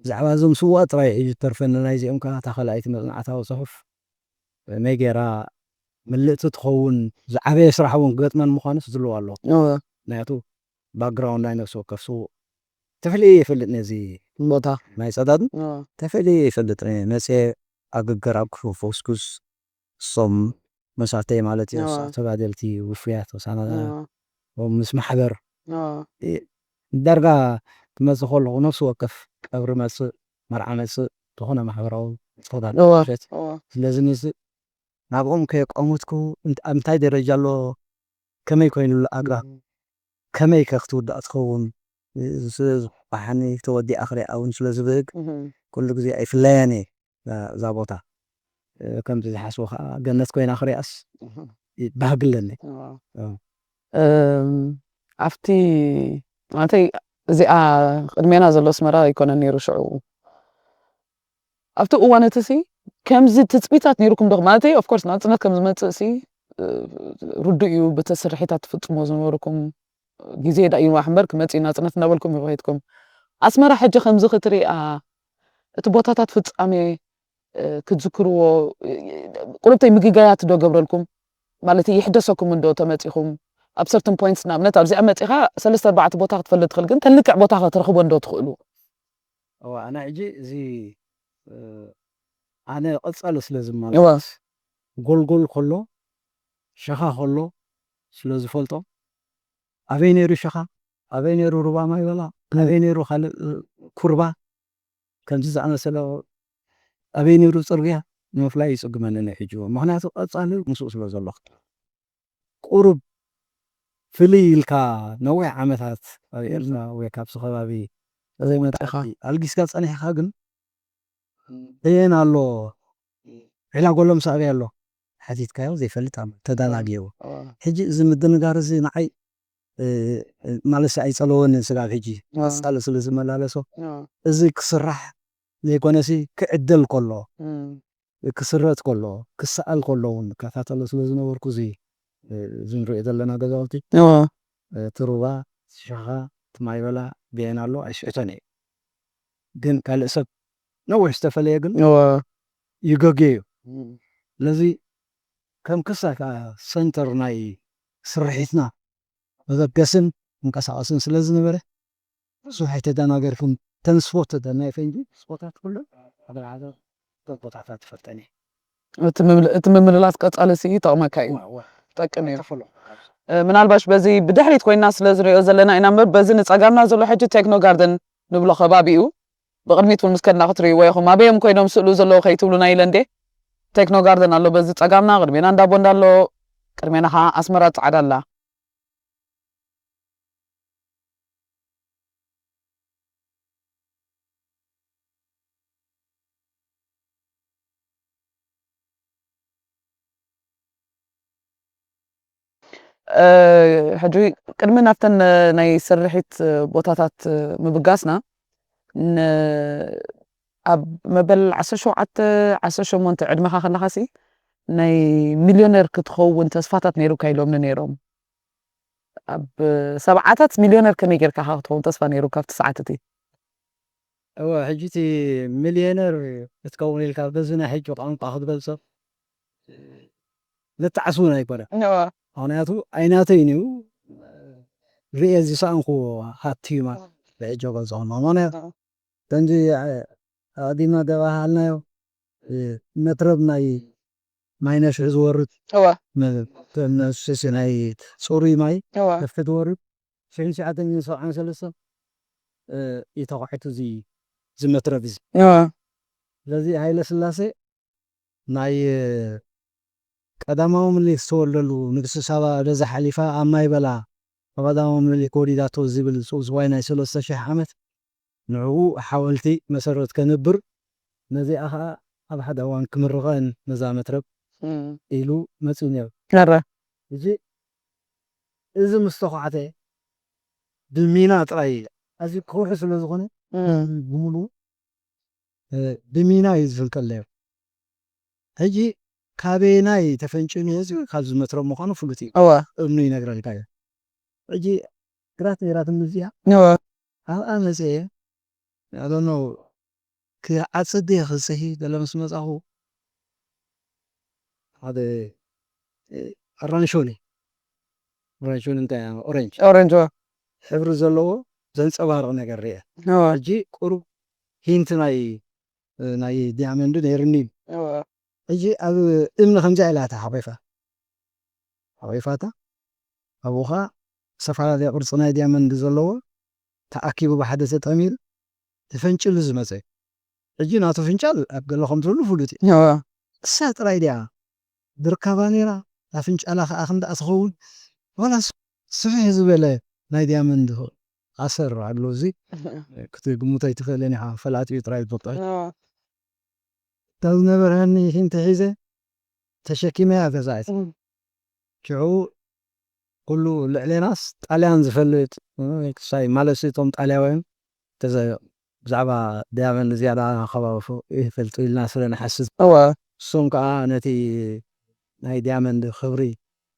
ብዛዕባ እዞም ስዋ ጥራይ እዩ ዝተርፈኒ ናይዚኦም ከዓ እታ ካልኣይቲ መፅናዕታዊ ፅሑፍ ከመይ ገይራ ምልእቲ ትኸውን ዝዓበየ ስራሕ እውን ክገጥመን ምዃኑስ ዝልዋ ኣሎ ምክንያቱ ባክግራውንድ ናይ ነፍሲ ወከፍ ስዉእ ተፈልየ ይፈልጥ ነዚ ቦታ ናይ ፀዳድን ተፈልየ ይፈልጥ መፅየ ኣግገር ኣብ ክፉ ፈውስኩስ እሶም መሳተይ ማለት እዩ ተጋደልቲ ውፍያት ወሳና ምስ ማሕበር ዳርጋ ክመፅእ ከለኹ ነፍሲ ወከፍ ቀብሪ መፅእ መርዓ መፅእ ዝኾነ ማሕበራዊ ፆታ እዋ፣ ሸት እዋ። ስለዚ ንዚ ናብኦም ከየቋሙትኩ እንት- ኣብ እንታይ ደረጃ ኣሎ ከመይ ኮይኑሉ ኣግባብ ከመይ ከ ክትውዳእ ትኸውን ስ- ብሓኒ ተወዲኣ ክሪኣ እውን ስለ ዝብህግ፣ ኩሉ ግዜ ኣይፍለያን እየ እዛ ቦታ። ከምዚ ዝሓስቦ ከዓ ገነት ኮይና ክሪኣስ ባህግለኒ። ኣብቲ ማለተይ እዚኣ ቅድሜና ዘሎ ኣስመራ ኣይኮነን ነይሩ ሽዑ። ኣብቲ እዋን እቲ ሲ ከምዚ ትፅቢታት ነይሩኩም ዶ? ማለተይ ኦፍኮርስ ናፅነት ከም ዝመፅእ ሲ ርዱእ እዩ። ብቲ ስርሒታት ትፍፅሞ ዝነበርኩም ግዜ ዳ እዩ እምበር ክመፅእ እዩ ናፅነት እናበልኩም ኢኹም ከይድኩም። ኣስመራ ሕጂ ከምዚ ክትሪኣ እቲ ቦታታት ፍፃሜ ክትዝክርዎ ቁሩብተይ ምግጋያት ዶ ገብረልኩም? ማለት ይሕደሰኩም እንዶ ተመፂኹም ኣብ ሰርትን ፖይንትስ ንኣብነት ኣብዚኣ መፂኻ ሰለስተ ኣርባዕተ ቦታ ክትፈልጥ ትኽእል ግን ተልክዕ ቦታ ክትረኽቦ እንዶ ትኽእሉ? እዋ ኣነ ሕጂ እዚ ኣነ ቀፃሊ ስለ ዝመላለስ ጎልጎል ከሎ ሸኻ ከሎ ስለ ዝፈልጦ ኣበይ ነይሩ ሸኻ ኣበይ ነይሩ ሩባ ማይበላ ኣበይ ነይሩ ካልእ ኩርባ ከምዚ ዝኣመሰለ ኣበይ ነይሩ ፅርግያ ንምፍላይ ይፅግመኒ ናይ ሕጂ እውን ምክንያቱ ቀፃሊ ምስኡ ስለ ዘለኹ ቁሩብ ፍልይ ኢልካ ነዊሕ ዓመታት ኣብ ኤርትራ ወይ ካብዚ ከባቢ ዘይመፅኻ ኣልጊስካ ፀኒሕካ ግን በየን ኣሎ ዒላ ጎሎም ሳዕብያ ኣሎ ሓቲትካዮ ዘይፈልጥ ኣሎ ተዳናጊዎ ሕጂ እዚ ምድንጋር እዚ ንዓይ ማለት ኣይፀለወንን ስጋብ ሕጂ ሳለ ስለ ዝመላለሶ እዚ ክስራሕ ዘይኮነሲ ክዕደል ከሎ ክስረት ከሎ ክሰኣል ከሎ እውን እከታተሎ ስለ ዝነበርኩ እዚ እዚ ንሪኦ ዘለና ገዛውቲ እቲ ሩባ እቲ ሸኻ እቲ ማይበላ ብየን ኣሎ ኣይስሕቶን እየ ግን ካልእ ሰብ ነዊሕ ዝተፈለየ ግን ይገግዮ እዩ ስለዚ ከም ክሳ ከዓ ሰንተር ናይ ስርሒትና መበገስን መንቀሳቀስን ስለ ዝነበረ ብዙሕ ኣይተደናገርኩም ተንስፎ ተደናይ ፈንጂ ስፖታት ኩሉ ሓደ ሓደ ቦታታት ትፈልጠኒ እቲ ምምልላስ ቀፃሊ ሲ ይጠቕመካ እዩ ጠቅም እዩ ምናልባሽ በዚ ብድሕሪት ኮይና ስለ ዝሪኦ ዘለና ኢና እምበር በዚ ንፀጋምና ዘሎ ሕጂ ቴክኖ ጋርደን ንብሎ ከባቢ እዩ ብቅድሚት እውን ምስ ከድና ክትርእይዎ ኢኹም ኣበዮም ኮይኖም ስእሉ ዘለዉ ከይትብሉና ኢለ እንዴ ቴክኖ ጋርደን ኣሎ በዚ ፀጋምና ቅድሜና እንዳቦ እንዳሎ ቅድሜና ከዓ ኣስመራ ፃዕዳ ኣላ ሕጂ ቅድሚ ናብተን ናይ ስርሒት ቦታታት ምብጋስና ኣብ መበል ዓሰርተ ሸውዓተ ዓሰርተ ሸሞንተ ዕድመኻ ከለኻሲ ናይ ሚልዮነር ክትኸውን ተስፋታት ነይሩካ ኢሎምኒ ነይሮም ኣብ ሰብዓታት ሚልዮነር ከመይ ጌርካ ኢኻ ክትኸውን ተስፋ ነይሩ ካብቲ ሰዓት እቲ እወ ሕጂ እቲ ሚልዮነር ክትከውን ኢልካ በዚ ናይ ሕጂ ቋንቋ ክትገልጾ ልትዓስ እውን ኣይኮነ ምክንያቱ ኣይናተይን እዩ ርኤ ዝሰኣንኩዎ ሃብቲ እዩ ማለት ብሕጂ ገልጾ ከሎ ምክንያቱ ከምዚ ኣቐዲምና ደባሃልናዮ መትረብ ናይ ማይ ነፍሒ ዝወርድ እወ መ- ነፍሒ ናይ ፅሩይ ማይ እወ ነፍሒ ዝወርድ ሽሕን ትሽዓተን ሚእትን ሰብዓን ሰለስተን እዩ ተኳዒቱ እዚ እዚ መትረብ እዚ እወ ስለዚ ሃይለ ስላሴ ናይ ቀዳማዊ ምኒልክ ዝተወለሉ ንግስቲ ሳባ በዛ ሓሊፋ ኣብ ማይ በላ ኣብ ቀዳማዊ ምኒልክ ወሊዳቶ ዝብል ጽውጽዋይ ናይ ሰለስተ ሽሕ ዓመት ንዕኡ ሓወልቲ መሰረት ከንብር ነዚኣ ኸኣ ኣብ ሓደ እዋን ክምርቐን ነዛ መትረብ ኢሉ መጺኡ ነይሩ። ሕጂ እዚ ምስ ተዃዕተ ብሚና ጥራይ ኣዝዩ ከውሒ ስለ ዝኾነ ብምሉኡ ብሚና እዩ ዝፍንቀል ነይሩ። ሕጂ ካበየናይ ተፈንጭኑ እዚ ካብዚ መትረብ ምዃኑ ፍሉጥ እዩ። እወ እምኑ ይነግረልካ እዩ። ሕጂ ግራት ነይራትኒ እዚኣ እወ ኣብኣ መፅአ ኣሎኖ ክዓፅድ እየ ክፅሂ ገለ ምስ መፃኹ ሓደ ኣራንሾኒ ኣራንሾኒ እንታይ ኦረንጅ ኦረንጅ እወ ሕብሪ ዘለዎ ዘንፀባርቕ ነገር ርአ እወ ሕጂ ቁሩብ ሂንት ናይ ናይ ዲያመንድ ነይርኒ እዩ እወ ሕጂ ኣብ እምኒ ከምዚኣ ኢላ እታ ሓቂፋ ሓቂፋታ ኣብኡ ኸዓ ዝተፈላለየ ቅርፂ ናይ ዲያመንድ ዘለዎ ተኣኪቡ ብሓደ ተጠሚሩ ተፈንጭሉ ዝመፀ እዩ ሕጂ ናቱ ፍንጫል ኣብ ገለ ከም ዘሎ ፍሉጥ እዩ እወ እሳ ጥራይ ድያ ድርካባ ነይራ ኣፍንጫላ ከዓ ክንደኣ ትኸውን ዋላስ ስፍሕ ዝበለ ናይ ዲያመንድ ኣሰር ኣሎ። እዚ ክትግምቶ ኣይትኽእልን ኢኻ፣ ፈላጢኡ ጥራይ ዝፈልጦ። እታ ዝነበረኒ ሽንቲ ሒዘ ተሸኪመያ ገዛእት። ሽዑ ኩሉ ልዕሌናስ ጣልያን ዝፈልጥ፣ ክሳይ ማለት እቶም ጣልያውያን ተዘ-፣ ብዛዕባ ዳያመንድ ዝያዳ ከባቢ ይፈልጡ ኢልና ስለ ንሓስብ፣ እወ። እሶም ከዓ ነቲ ናይ ዳያመንድ ክብሪ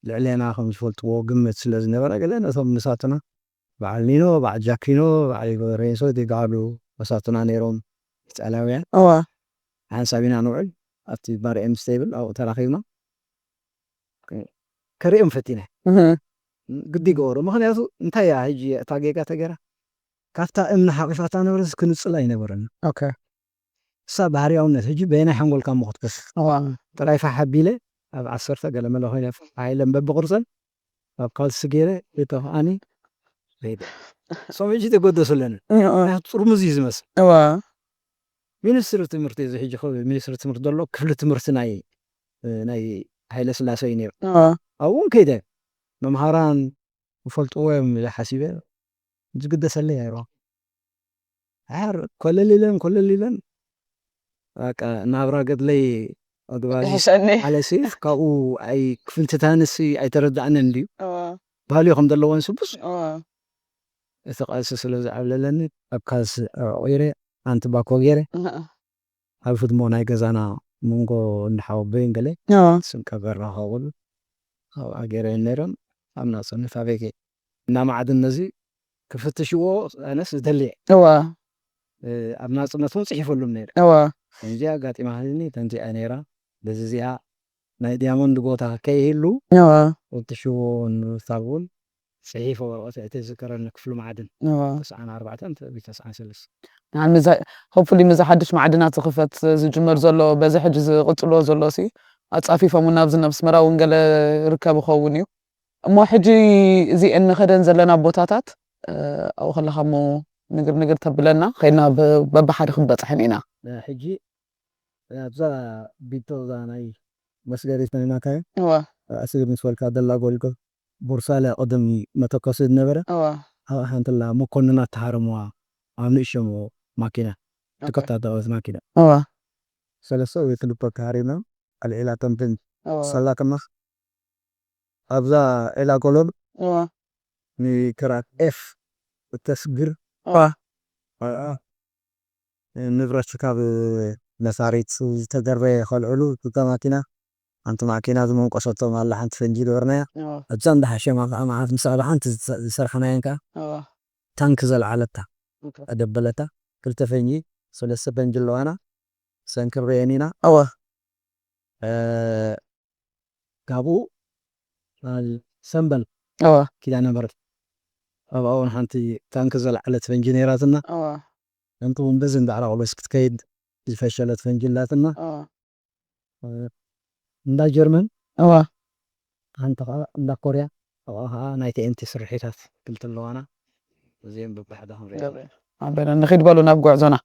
ልዕሌና ከም ዝፈልጥዎ ግምት ስለ ዝነበረ፣ ገለ ነቶም ምሳትና በዓል ኒኖ፣ በዓል ጃኪኖ፣ በዓል ሬንሶ፣ እቲ ገሃዱ መሳቱና ነይሮም ኢጣልያውያን። እዋ። ሓንሳብ ኢና ንውዕል ኣብቲ ባር ኤም ስቴብል ኣብኡ ተራኺብና። ከርእዮም ፈቲነ። እህ። ግዲ ይገበሩ። ምኽንያቱ እንታይ እያ ሕጂ እታ ጌጋ ተገይራ? ካብታ እምኒ ሓቂፋታ ነበረስ ክንጽል ኣይነበረን። ኦኬ። እሳ ባህርያውነት፣ ሕጂ በየናይ ሓንጎልካ እሞ ክትከስር? እዋ። ጥራይ ፋሕ ኣቢለ ኣብ ዓሰርተ ገለ መለ ኮይነ ፋሕ ኢለን በብቕርጸን ኣብ ካልሲ ገይረ እተኽኣኒ ሬድ። ሶም ሕጂ ተገደሱ ኣለንን። እዋ። ጥርሙዝ እዩ ዝመስል። እዋ። ሚኒስትሪ ትምህርቲ እዚ ሕጂ ኸ-፣ ሚኒስትሪ ትምህርቲ ዘሎ ክፍሊ ትምህርቲ ናይ፣ ናይ ሃይለ ስላሴ እዩ ነይሩ። እዋ። ኣብኡ እውን ከይደ መምሃራን ይፈልጥዎ እዮም ኢለ ሓሲበ ዝግደሰለይ ኣይረኹ። ሓር ኮለል ኢለን፣ ኮለል ኢለን፣ በቃ ናብራ ገድለይ ኣግባዚ ይሕሸኒ። ኣለሲ ካብኡ ኣይ ክፍልትታንሲ ኣይተረዳእንን ድዩ? እዋ። ባህልዮ ከም ዘለዎን ስቡስ እዋ። እቲ ቃልሲ ስለ ዝዓብለለኒ ኣብ ካልሲ ዕቑረ ኣንቲ ባኮ ገይረ እህ። ኣብ ህድሞ ናይ ገዛና መንጎ እንዳሓወበይን ገለ እዋ። ስንቀ በራኸ ኩሉ ኣብኣ ገይረን ነይረን ኣብ ናጽነት ኣበይ ገ-፣ እና ማዕድን ነዚ ክፍትሽዎ ኣነስ ዝደሊ እየ። እዋ። እ፣ ኣብ ናጽነት እውን ጽሒፈሉም ነይረ። እዋ። ከምዚ ኣጋጢማ ህዝኒ ከምዚኣ ነይራ። በዚ እዚኣ ናይ ዲያሞንድ ቦታ ከይህሉ እዋ። ፈትሽዎ ንምባል እውን ጽሒፈ ወረቐት እቲ ዝዝከረኒ ክፍሉ ማዕድን። እዋ። ተስዓን ኣርባዕተን ተስዓን ሰለስተ። ንዓን ምዛ-፣ ሆፕፉሊ ምዛ ሓድሽ ማዕድናት ዝኽፈት ዝጅመር ዘሎ በዚ ሕጂ ዝቕጽልዎ ዘሎ ሲ ኣጻፊፎም እውን ናብዚ ናብ ኣስመራ እውን ገለ ይርከብ ይኸውን እዩ። እሞ ሕጂ እዚኤን ንኸደን ዘለና ቦታታት፣ እ፣ ኣብኡ ከለኻ እሞ ንግር ንግር ተብለና፣ ኸይድና ብ-፣ በብሓደ ክንበጽሐን ኢና። እ፣ ሕጂ ኣብዛ ቢቶ እዛ ናይ መስገሪት ናይ ናካዮ፣ እዋ። ኣስግር ምስ በልካ ደላ ጎልጎል፣ ቦርሳለ ቅድም መተኮሲ ዝነበረ፣ እዋ። ኣብኣ ሓንቲ ኣላ መኮንናት ተሃረምዋ፣ ኣብ ንእሽቶ ማኪና፣ ኦኬ። ትከታተበት ማኪና። እዋ። ሰለስተ ወይ ክልተ ተሃሪምና፣ ኣልዒላ ተንትን እዋ። ሰላ ከማኽ ኣብዛ ዒላ ኮሎን እዋ። ንክራት ኤፍ እተስግር እዋ። ኣኣ። ንብረት ካብ ነፋሪት ዝተደርበየ ከልዕሉ እታ ማኪና፣ ሓንቲ ማኪና ዝመንቆሰቶም ኣላ ሓንቲ ፈንጂ ገበርናያ። እዋ። ኣብዛ እንዳሓሸማ ከዓ መዓት ምስ ኣላ ሓንቲ ዝሰ-፣ ዝሰርሐናየን ከዓ እዋ። ታንክ ዘልዓለታ፣ ኦኬ። ኣደበለታ፣ ክልተ ፈንጂ፣ ሰለስተ ፈንጂ ኣለዋና፣ ሰንክረየን ኢና። እዋ። እ፣ ካብኡ በዓል ሰምበል እዋ። ኪዳነ ምሕረት። ኣብኣ እውን ሓንቲ ታንክ ዘልዓለት ፈንጂ ነይራትና። እዋ። ከምቲ እውን በዚ እንዳዕራቕሎስ ክትከይድ ዝፈሸለት ፈንጂ ኣላትና። እዋ። እ፣ እንዳ ጀርመን እዋ። ሓንቲ ከዓ እንዳ ኮርያ፣ ኣብኣ ከዓ ናይ ቲ ኤን ቲ ስርሒታት ክልተ ኣለዋና። እዚኦም በብሓደ ክንሪኦ። ገበ-፣ ኣበና ንኺድ በሉ ናብ ጉዕዞና።